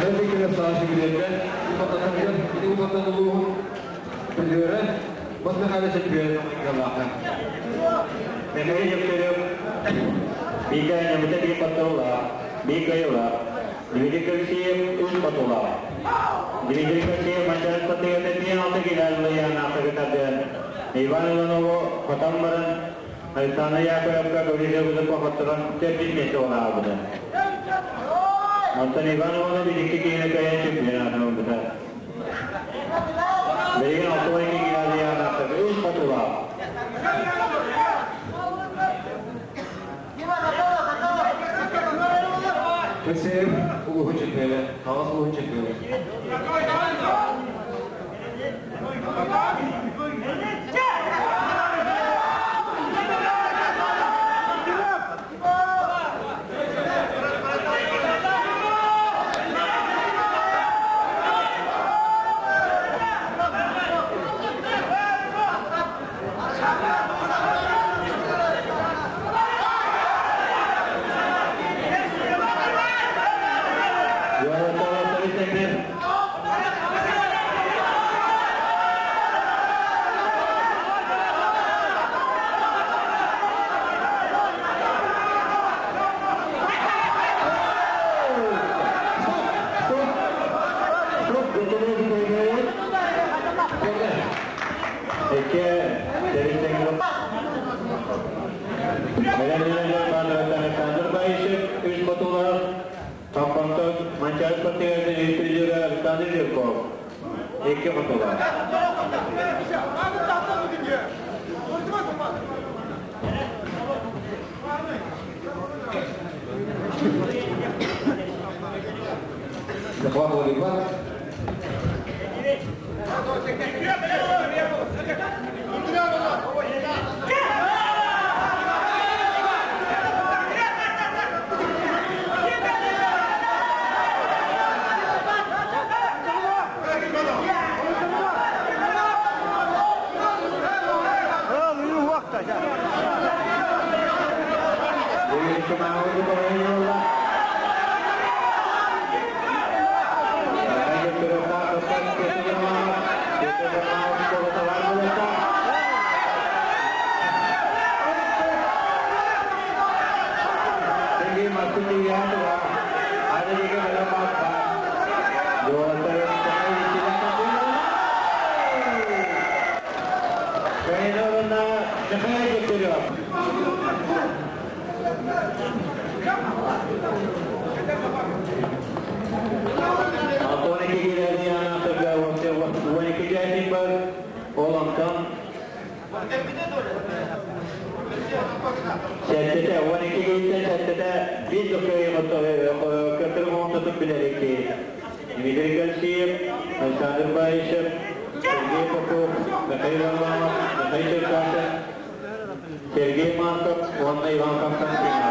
Михаил Саша Гребе, призеры, вот Михаил чемпион Михаил Дегтярев, Бика Нямыта би Патула, Бика Ила, Дмитрий Алексеев, Үс Патула. Дмитрий Алексеев, Манчаров Патыгата Тиен Алты Генерал Янахтагытады. Иван Иванову Хотан баран, Александр Яковлевка Гавриловы Похоттаран терпин месе олаабыды. Онтон Иван Иванов бидикки киһини кайан чемпионатын ылбыта. Билигин 62 килоны үс хотулаах. Алексеев улуһун чемпионы, Хаҥас улуһун чемпионы. Екі хотулаах. Захват Владимир. Сәттете, 12 гейттен сәттете, bir көтір оңтытып білерекке. Дмитрий Кальсиев, Александр Баишев, Сергей Попов, Михаил Варламов, Михаил Черкасов, Сергей Марков, Онна Иван Константинов.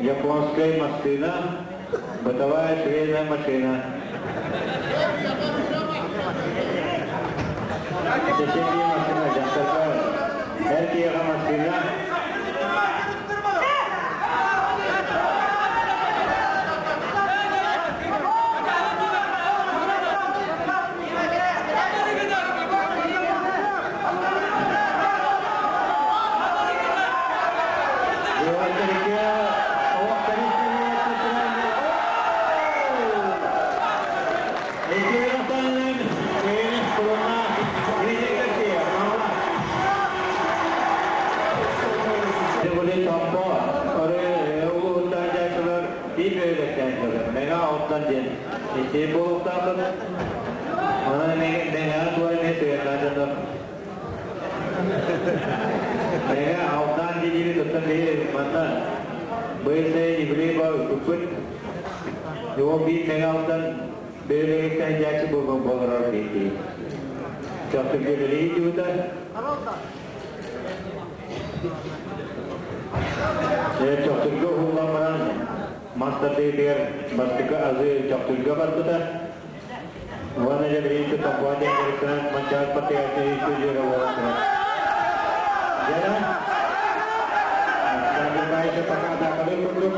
Японская машина, бытовая швейная машина. Чеченский машина, жақтарға әр машина. диэн истиир буолуохтааххыт. Онон эмиэ Мэҥэҕэ туора эмиэ сыһыаннаах дьоннор. Мэҥэ Алтан диэбит оттон биһи манна быйыл юбилей бар ыппыппыт. Ол биир Мэҥэ Алтан бөһүөлэгиттэн дьээччи буолар киһи. Чахчы үлэлии дьыбыта. Чохтурга уһуллан баран мас тардыытыгар бастакы азы Чохтурга барбыта. Уонна дьэ билигин Томпоҕо диэн дьарыктанан Манчаары патриотическай студияга буолан турар. Дьэ, Александр Баишев пока атаакалыыр курдук.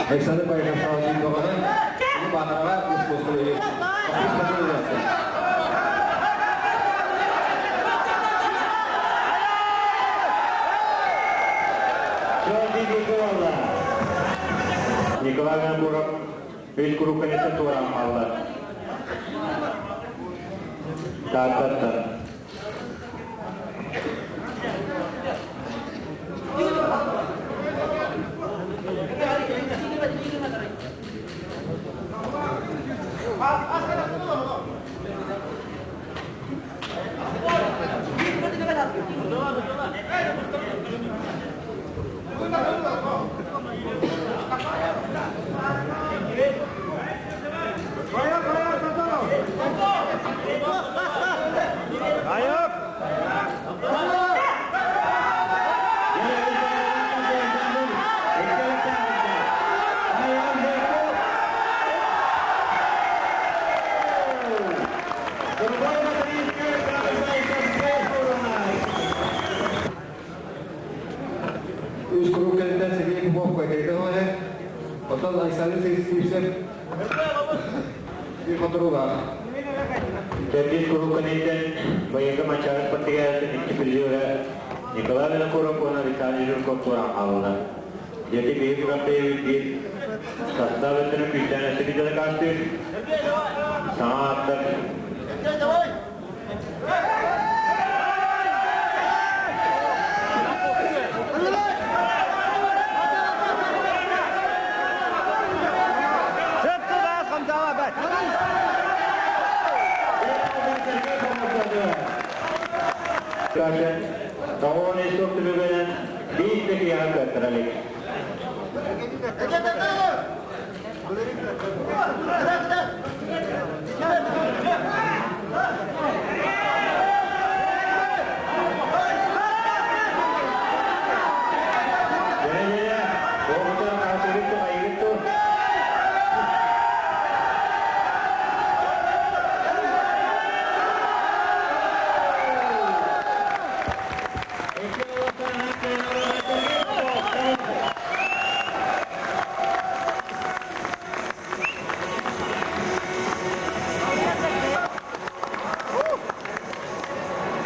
Александр Баишев саҕалыы бөҕөһө, бу Баатараҕа искусство Николай Винокуров үс куруук кэнниттэн туораан хаалла. Тааттаттан. Үс куруук кэнниттэн Сергей Попов кайтайда оҕо Оттон Александр Сивцев биир хоторуулаах. Төрдүс куруук кэнниттэн быйылгы Манчаары спартакиадатын икки призера Николай Винокуров уонна Виталий Жирков туораан хааллылар. Дьэти биһиги күрэхтэһиибит биир састаап өттүнэн күүстээн өссө биирдэ дакаастыыр. Саҥа ааттар Тоҕуон исток түмүгүнэн биир да киһиэхэ кыаттара илик. Дьэ-дьэ, оҕотон хаасыгыт айыгыт ту.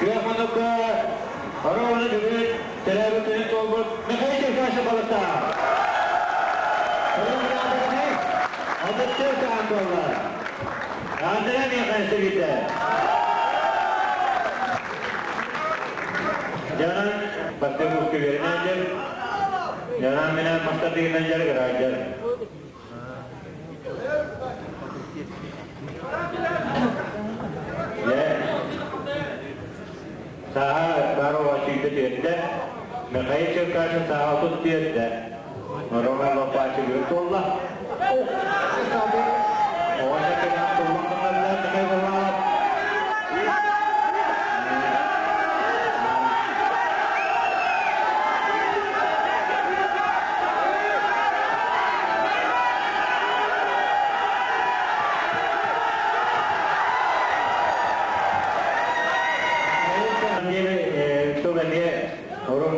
Күөх муннукка Оруону бүгүн төрөөбүт күнүн туолбут Михаил Черкасов балыктаах. Албыттыр таан буолла. Андрей Михайлович. Дьанан бастыҥ үөрэнээччи, дьанан менен мастардыгынан дьарыгырааччы. Саха Барова сүүрдэ түөртэ, Михаил Черкашин саха 34-тэ. Роман Лопачев үөр туолла. Оҕонньор кэнэн туллан ханнарда Михаил Варламов.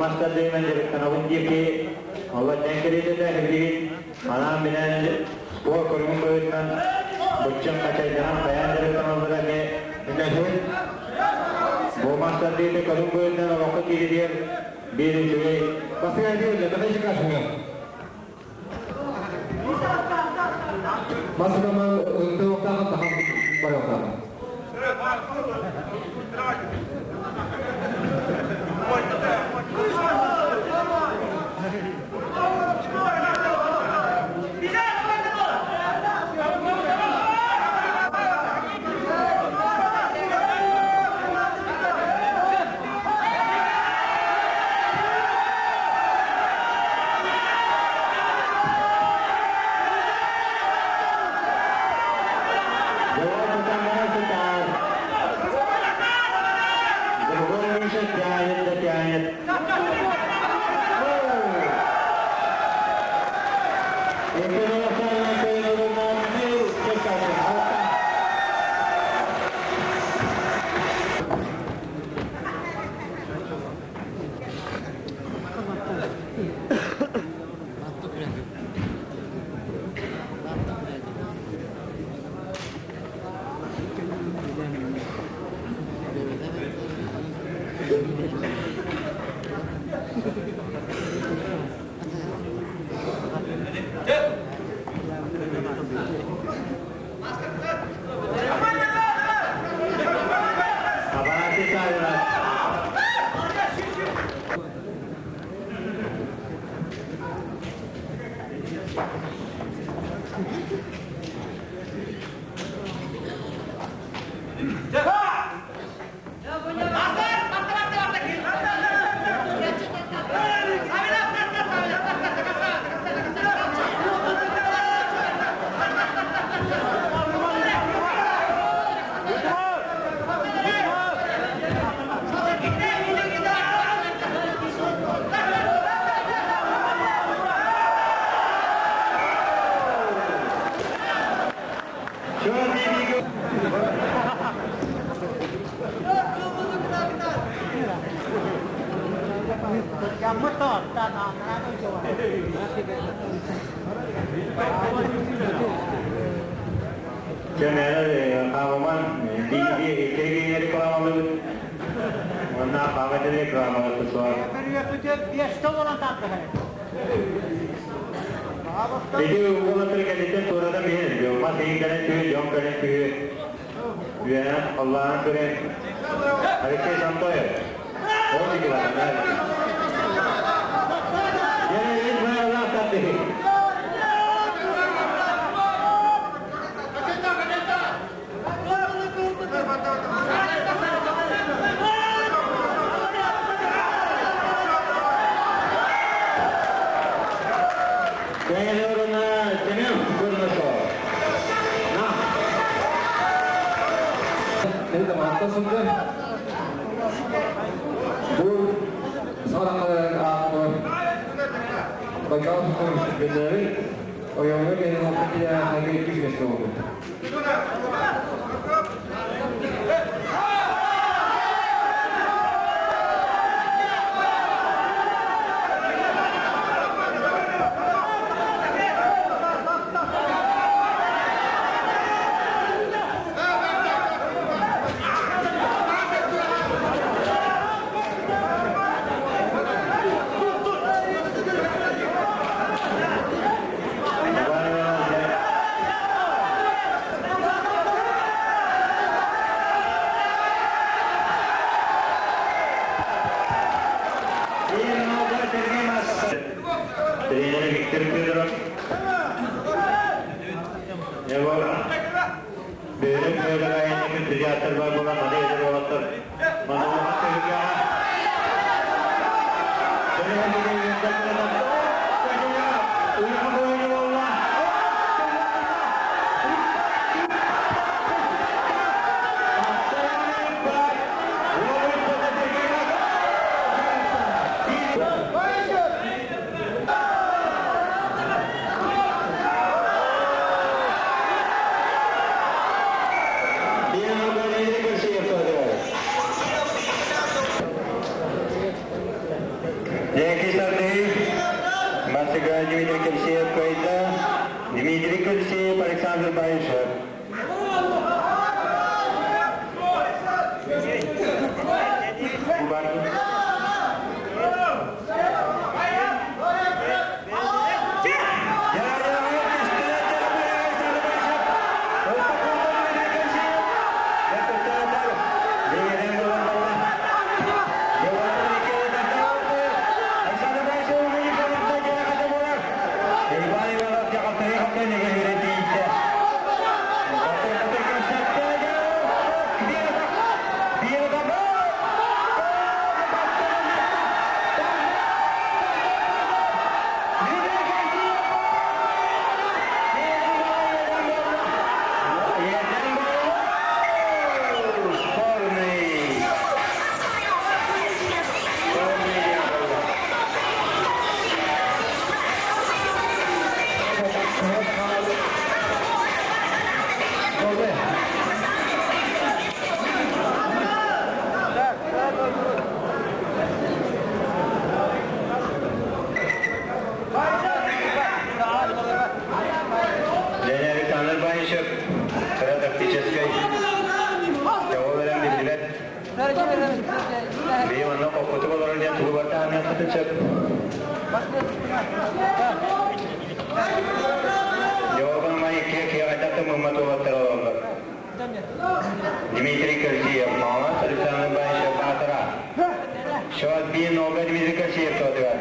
Бу мас тардыһыынан дьарыктанабын диир киһи олох дэҥ кэриэтэ билигин анаан-минээн спорт көрүҥүн быһыытынан быччыҥ хачайданан хайаан дьарыктаналлара эмиэ үнэһин. Бу мас тардыһыыта көрүҥ быһыытынан олоххо киирэригэр биир үчүгэй Бастакы диэбилэ, Михаил Кашина. Масыкама ынтыоктаах тахан барыахтаах. Jawab pertama setar. Другой Миша тянет, да тянет. Avanti Tyler. Чөнөр хааман биир рекламалыбыт. Онна хааман рекламалыбыт суар. Ити уолаттар кэлитен туората биһин, дьома сиин кэлэн түһү, дьон кэлэн түһү. Үөһэн, Аллаһын көрөн. Алексей Сантоев. Ол дикилар. Дьэ, ис баялаах тардыһы. Кәйелеріне Семен Курнашов. На. Это матта сылды. Бу сараңалар ааппар. Байкал биллери ойоңго келин окутуя хаги кишмеште болду. Тренері Виктор Федоров. Не бар? Бөрі бөрі айының түзятыр бар бола, мады едір болаттыр. Мады болаттыр Черкасыга Дмитрий Кельсеев кыайда. Дмитрий Кельсеев, Александр Баишев. Александр Баишев кыра тактическай теолерен биллибэт. Бии манна хоппутук олорор диэн тугу барта аныаххытын сөп. Дьоҕургун май икки киэҕайдах мыммат уолаттар олороллор. Дмитрий Кирсиев, Маҥаас Александр Баишев, Баатара. Счет 1-0 Дмитрий Кирсиев суотугар.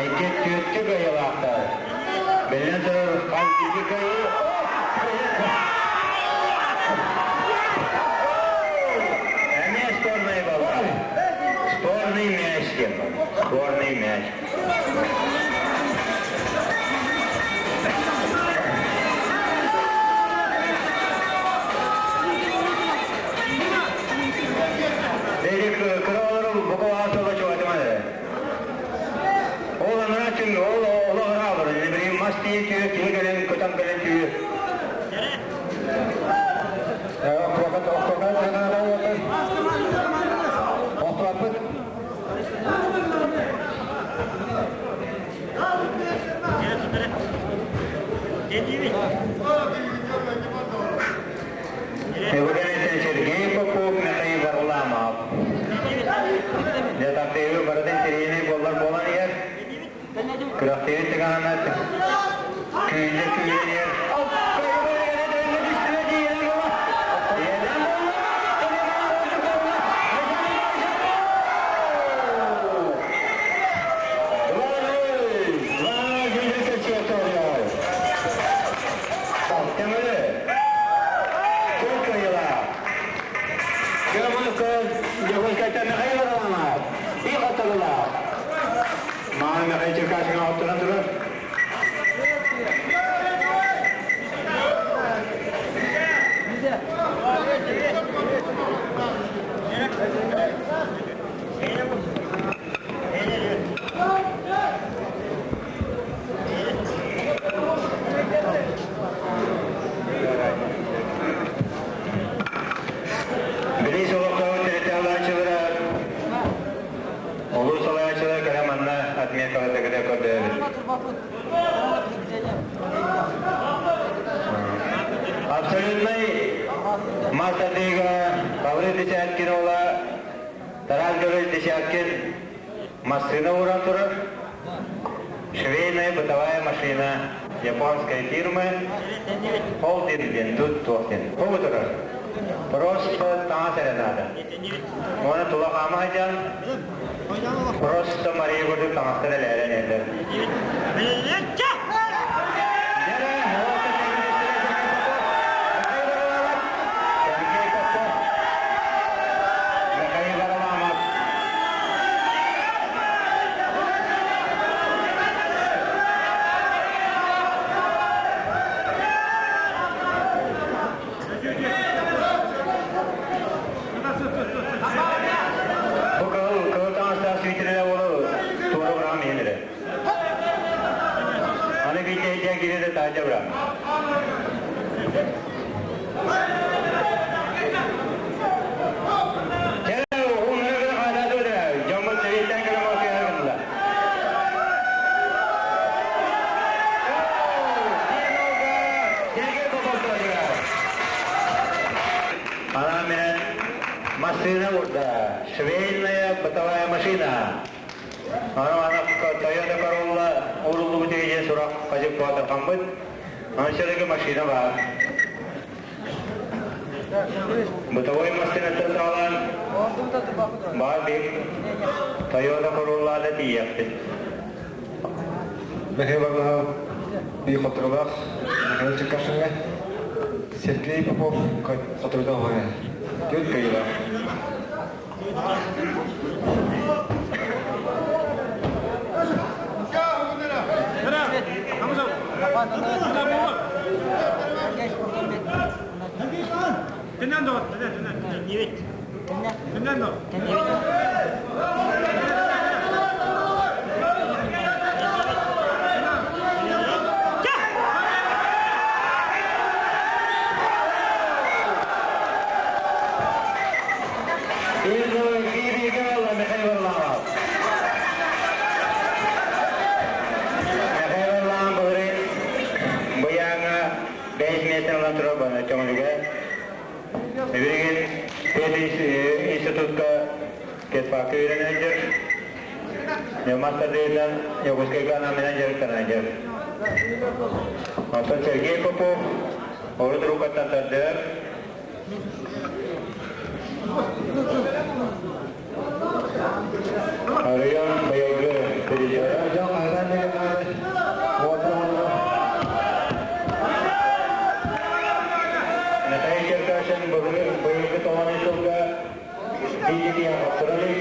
Икки түөттүк кыайыылаахтар. Биллэн турар, хас биирдии кыайыы Эмиэ спорный буолла. Спорный мяч диэн Спорный мяч. Эрик кыра олору бука аасыла чугатыма эрэ. Ол анара түн ол олох ыраалар. Билигин мас тиийэ түйө киһи кэлэн көтөн кэлэн түйө. Охтуаппыт. Эвгений Сергей Попов, Михаил Варламов. Дьэ, барытын тириини буоллар буолан иһэр. Күрэхтири тыгаһанат күүнэ күүнэ иһэр. Билии солохтоох территориялааччылара улуу салайааччылар кэлэ манна отметкалатыгыта көрдөһөбүт. Абсолютный мастер-лига Павлин Десяткин ола Тарас Гаврилович Десяткин массыына ууран турар. Швейная бытовая машина японской фирмы Холдинг диэн тут туох диэн. Тугу турар? Просто таҥас эрэ наада. Уонна тула хаама сылдьан просто Мария курдук таҥастар элээрэн иһэллэр. Михаил Варламов. Бу кыһыл кыһыл таҥастаах сүүйтэрэрэ уолу туора быраҕан иһэн эрэ. Аны биирдэ өйдөөн киирэ да таһырдьа быраах. Чэ, уһуннары гына хаалааты быдара. Дьоммут сэрииттэн кэлэн мал кыһар гыннылар. Анаан массыына бурда. Швейная бытовая машина. Аны Toyota Corolla уруллубут диэн сурах хажып буотархаммыт. Аны шерege машина бар. Бытовой массыынаттан саҕалаан баар бик Toyota Corolla-да тиийиэхпит. Михаил Варламов биир хотторулаах Михаил Черкашинга Сергей Попов хотторута оһоя. Түөрт кыайыылаах. Михаил Варламов. Михаил Варламов былырыын быйааҥа бэйс метр турар чоҥолуга. Билигин институтка педфакка үөрэнэллэр. Мастардыытан Якутскайга анаан дьарыктанан. Оттон Сергей Попов орут рукаттан тардыар. Район быйылгы призера. Михаил Черкашин быйылгы тоҕон сылга биир хаптыралы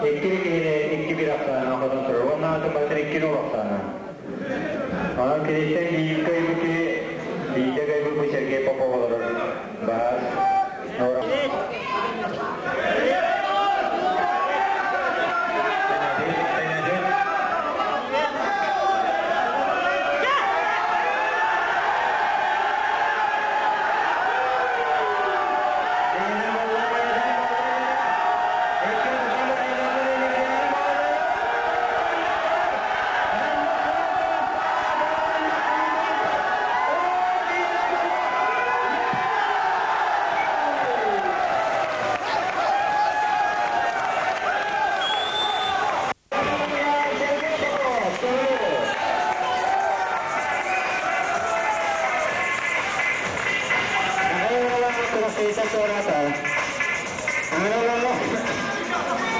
икки киһини икки бир ахсаана хотон турар. Онна атын батын икки нол ахсаана. Онон киниттэн биир кыайбыты биирдэ кыайбыт Сергей Попов олорор. Баас.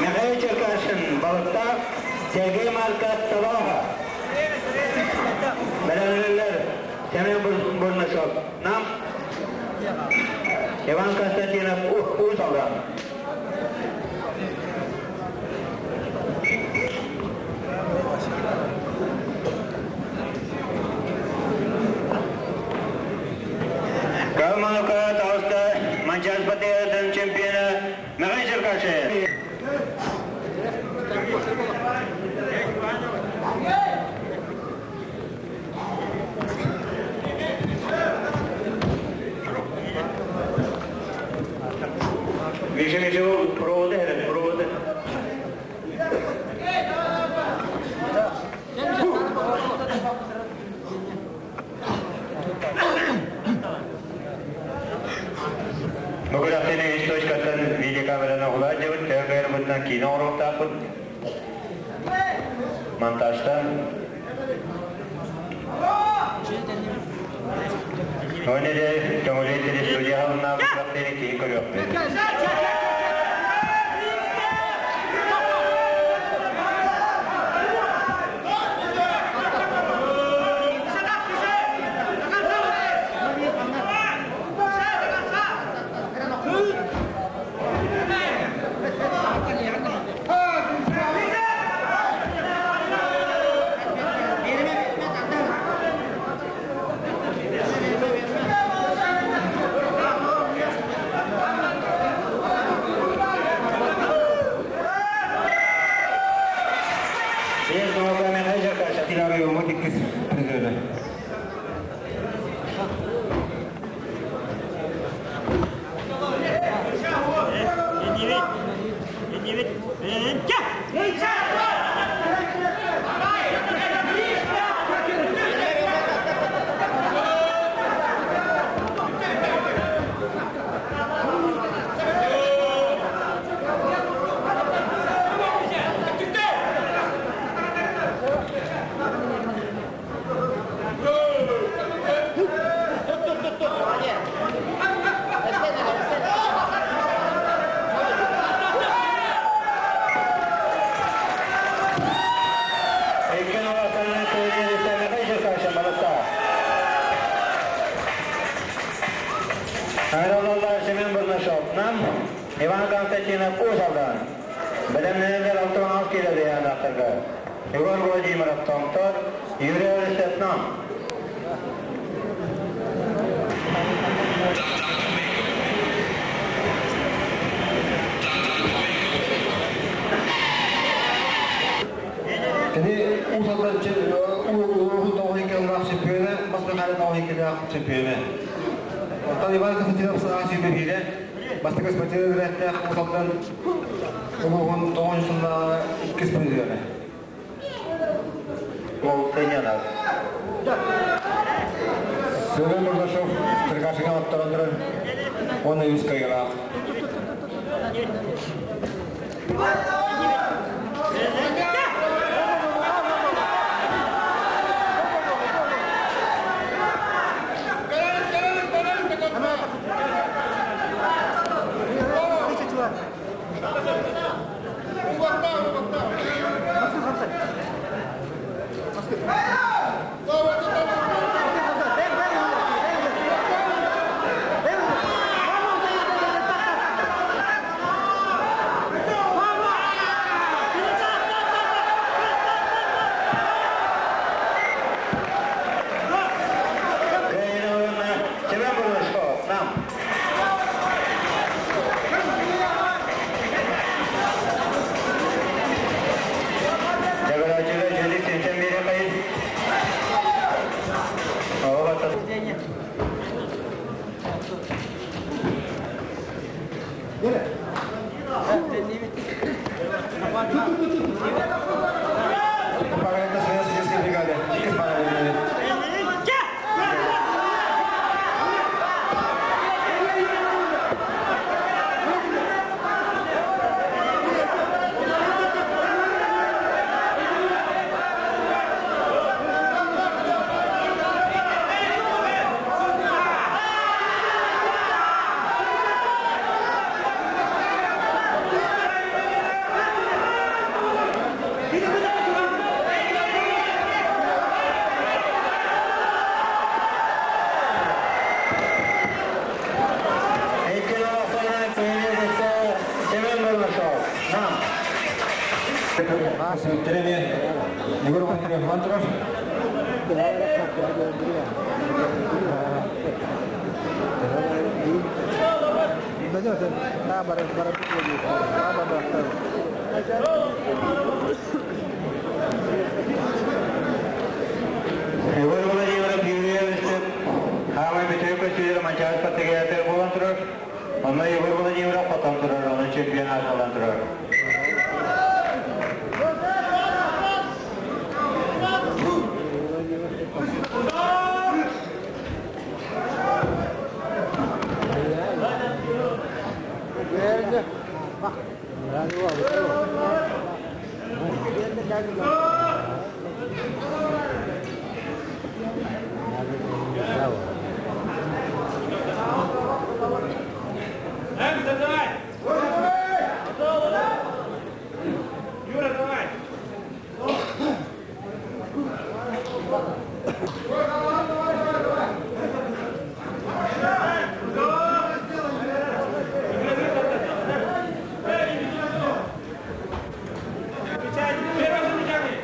Михаил Черкашин, Балыктаах, Сергей Марков, Табаха. Бэлэмнэллэр Семен Бурнашов, Нам, Иван Константинов, Уус Алдан. Калманука Тауста Манчас Патиятын чемпиона Михаил Черкашин. Миша Миша проводы, проводы. Бүгүн источкаттан видеокамераны уладжыбыт, төкөр кино ороктаапыт. Монтажтан. Оны де көңүле телестудия алына бүгүн кейін көрөкпүт. Иван Константинов Уус Алдан. Бэлэмнэнэллэр 66 киилэ ыйааһыннаахтарга Егор Владимиров Томтор, Юрий Олесев Нам. Кини Уус Алдан улууһун тоҕуһун кыллаах чемпиона, Мас Михайлов тоҕуһун кыллаах чемпиона. Оттон Иван Константинов саҥа сүүрбэ бастакы спортивнай үөрэхтээх Уус Алдан улууһун тоҕуһун сыллааҕы иккис призера. Ол сынньанар. Сылын Мордашов Черкашиҥа отторон турар уонна үс кыайыылаах. Семен Бурнашков, нам. Дьагырааччыга дьүлүк синтэн биэри хайын. Оҕо Параллельно Советской бригады. Иккис параллельно. Икки ахсаанынан кыайыы Семен Бурнашов, нам. Сүрүттэри Егор Владимиров Мантуров. Егор Владимиров Юрий Олесев, Хаамай бүтүн көстүүлэр Манчаары спартакиадатыгар буолан турар. Онно Егор Владимиров хотон турар, онон чемпионат буолан турар. Давай! Юра, давай! Первое замечание!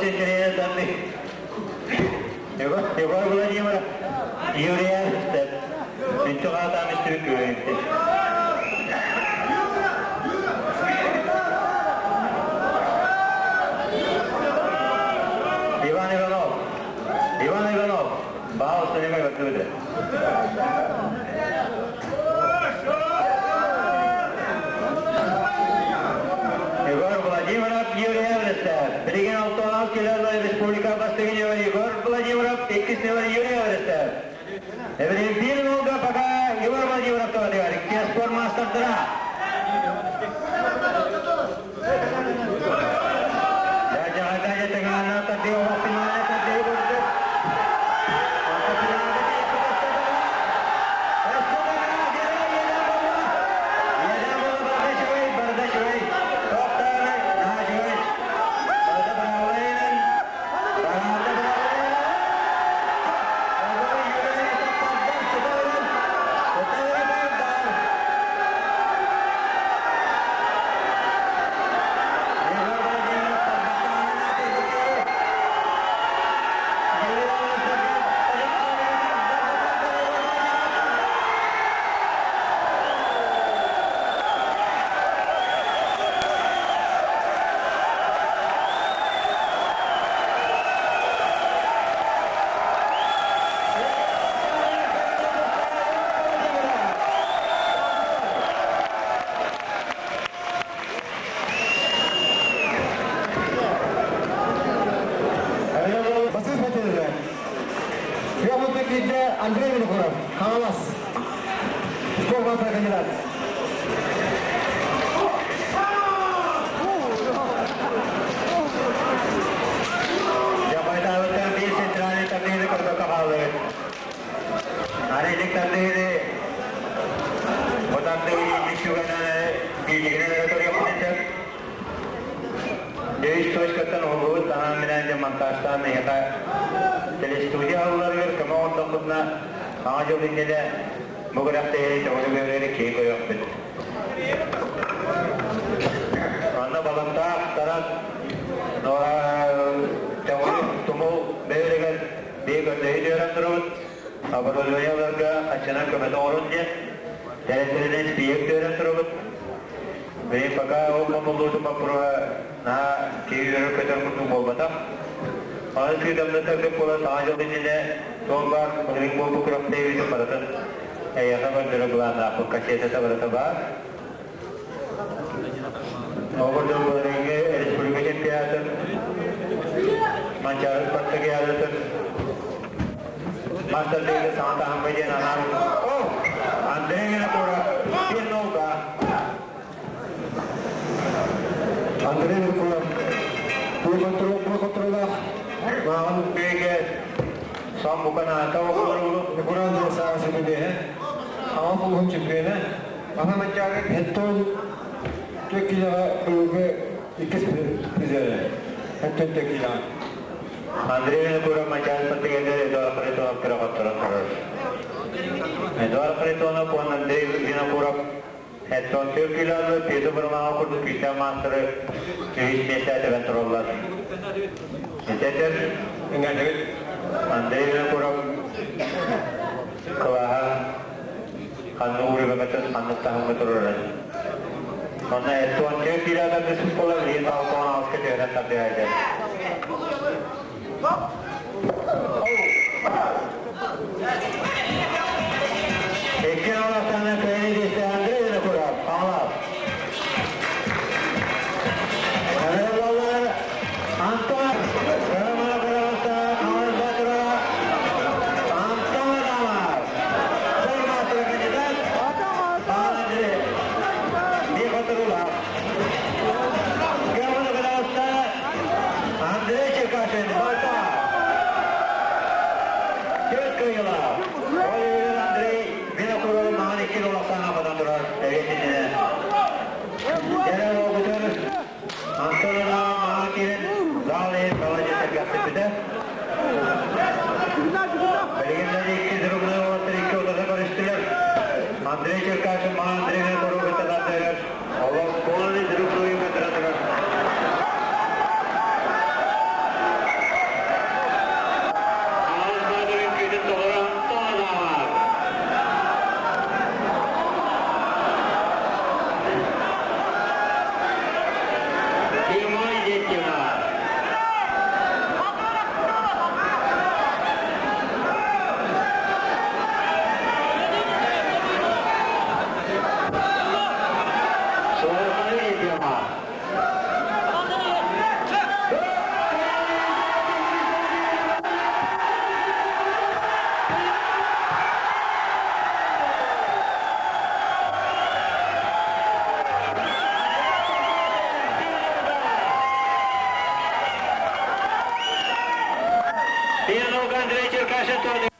Олус интэриэһинэй тардыы. Егор Владимиров, Юрий Үнтү хаатаан истибит күөйүнтү. Иван Иванов, Иван Иванов, баал устунуга көрдүбүтэ. Егор Владимиров, Юрий Эверестов. Билигин алтан килер республика бастыгын Егор Владимиров, иккис нөмер Юрий Эверестов. Эбирин биир нолга пока Егор Владимиров тоҕатыгар икки спорт маастардара. Дьаһайда тыгаана тардыы олох финале тардыы көрдүк. Онто финалга Басыс мәтелері. Премутный киирдэ Андрей Винокуров, Хаҥалас. Спорт маастара кандидат. Дьабайдаабыттар биир центральный тардыыны көрбөккө хааллыбыт. Арыйдык тардыыны бу тардыы инник түгэнэ биилигинэн эрэ көрүөхпүтүн сөп. Үс точкаттан уһуллубут анаан минээн дьэ монтажтаан эһиэхэ телестудия аһылларыгар көмө оҥордохпутуна Саҥа дьыл иннинэ бу күрэхтэһиини төҥүлү көрөрү киһи көрүөхпүт. Манна Балантаах, Тарат, Төҥүлү, Тумул бөһүөлэгэр биир көрдөһүү түһэрэн турабыт. Оборудованиеларга хаччынан көмөтө оҥорун диэн тэрилтэлэринэн спиэк түһэрэн турабыт. Билигин пока ол хомуллуутун боппуруоһа наһаа киһи үөрэр-көтөр курдук буолбатах. Аны сыыдамнатаргыт буолан Саҥа дьыл иннинэ суол баар былырыын буолбут күрэхтэһиибитин барытын эйиэхэ көрдөрөр былааннаахпыт кассетата барыта баар. Ол курдук былырыыҥҥы республика чемпионатын, Манчаары спартакиадатын Мастер Лига саҥа таһымҥа диэн анаан Андрей Винокуров биир нолга. Андрей Винокуров пул контроллаах Мааҕын үөгэ сон буканаата оҕолору Винокуров диэн саҥа сүбэлиэһэ. Хаҥалас улууһун чемпиона. Ана Манчаары Хеттон 4 килоҕа быйылгы иккис призерэ. Хеттон 4 килоҕа. Андрей Винокуров Манчаары спартакиадыгар Эдуард Харитонов кыра хотторон турар. Эдуард Харитонов уонна Андрей Винокуров Хеттон 4 килоны Петр Бармаҕа курдук күүстээх маастары үһүс миэстэ тэбэн тураллар. Этэтэр Андрей Винокуров кылааһа ханнык уровеҥҥа ханнык таһымҥа турарын. Онно Эттон 4 килода түспүт буолар, билигин балкон аҕыска түһэрэн тардыһа Икки олохтоно кыайыы диэсте Андрей Винокуров, Хаҥалас. Арыаллар Антон Кырамана Кырамаста Хаҥалас Баатыра Антон Адамов. Спорт кандидат Андрей биир хотторуулаах. Кырамана Кырамаста Андрей Черкашин, Балта. Төрт кыайыылаах. Ол иһигэр Андрей Винокуров маҥан икки олохтоох хотон турар эбиэтинэ. Кэрэ уолбутун Антон Адамов маҥан киирэн зал иһин молодец сэргэхсиппитэ. Билигин да икки зарубной уолаттар икки утарса көрүстүлэр. Андрей Черкашин маҥан Андрей Винокуров кытта тардыһар. Олох полный зарубной көтөрө турар. Ионов Андрей Черкашин.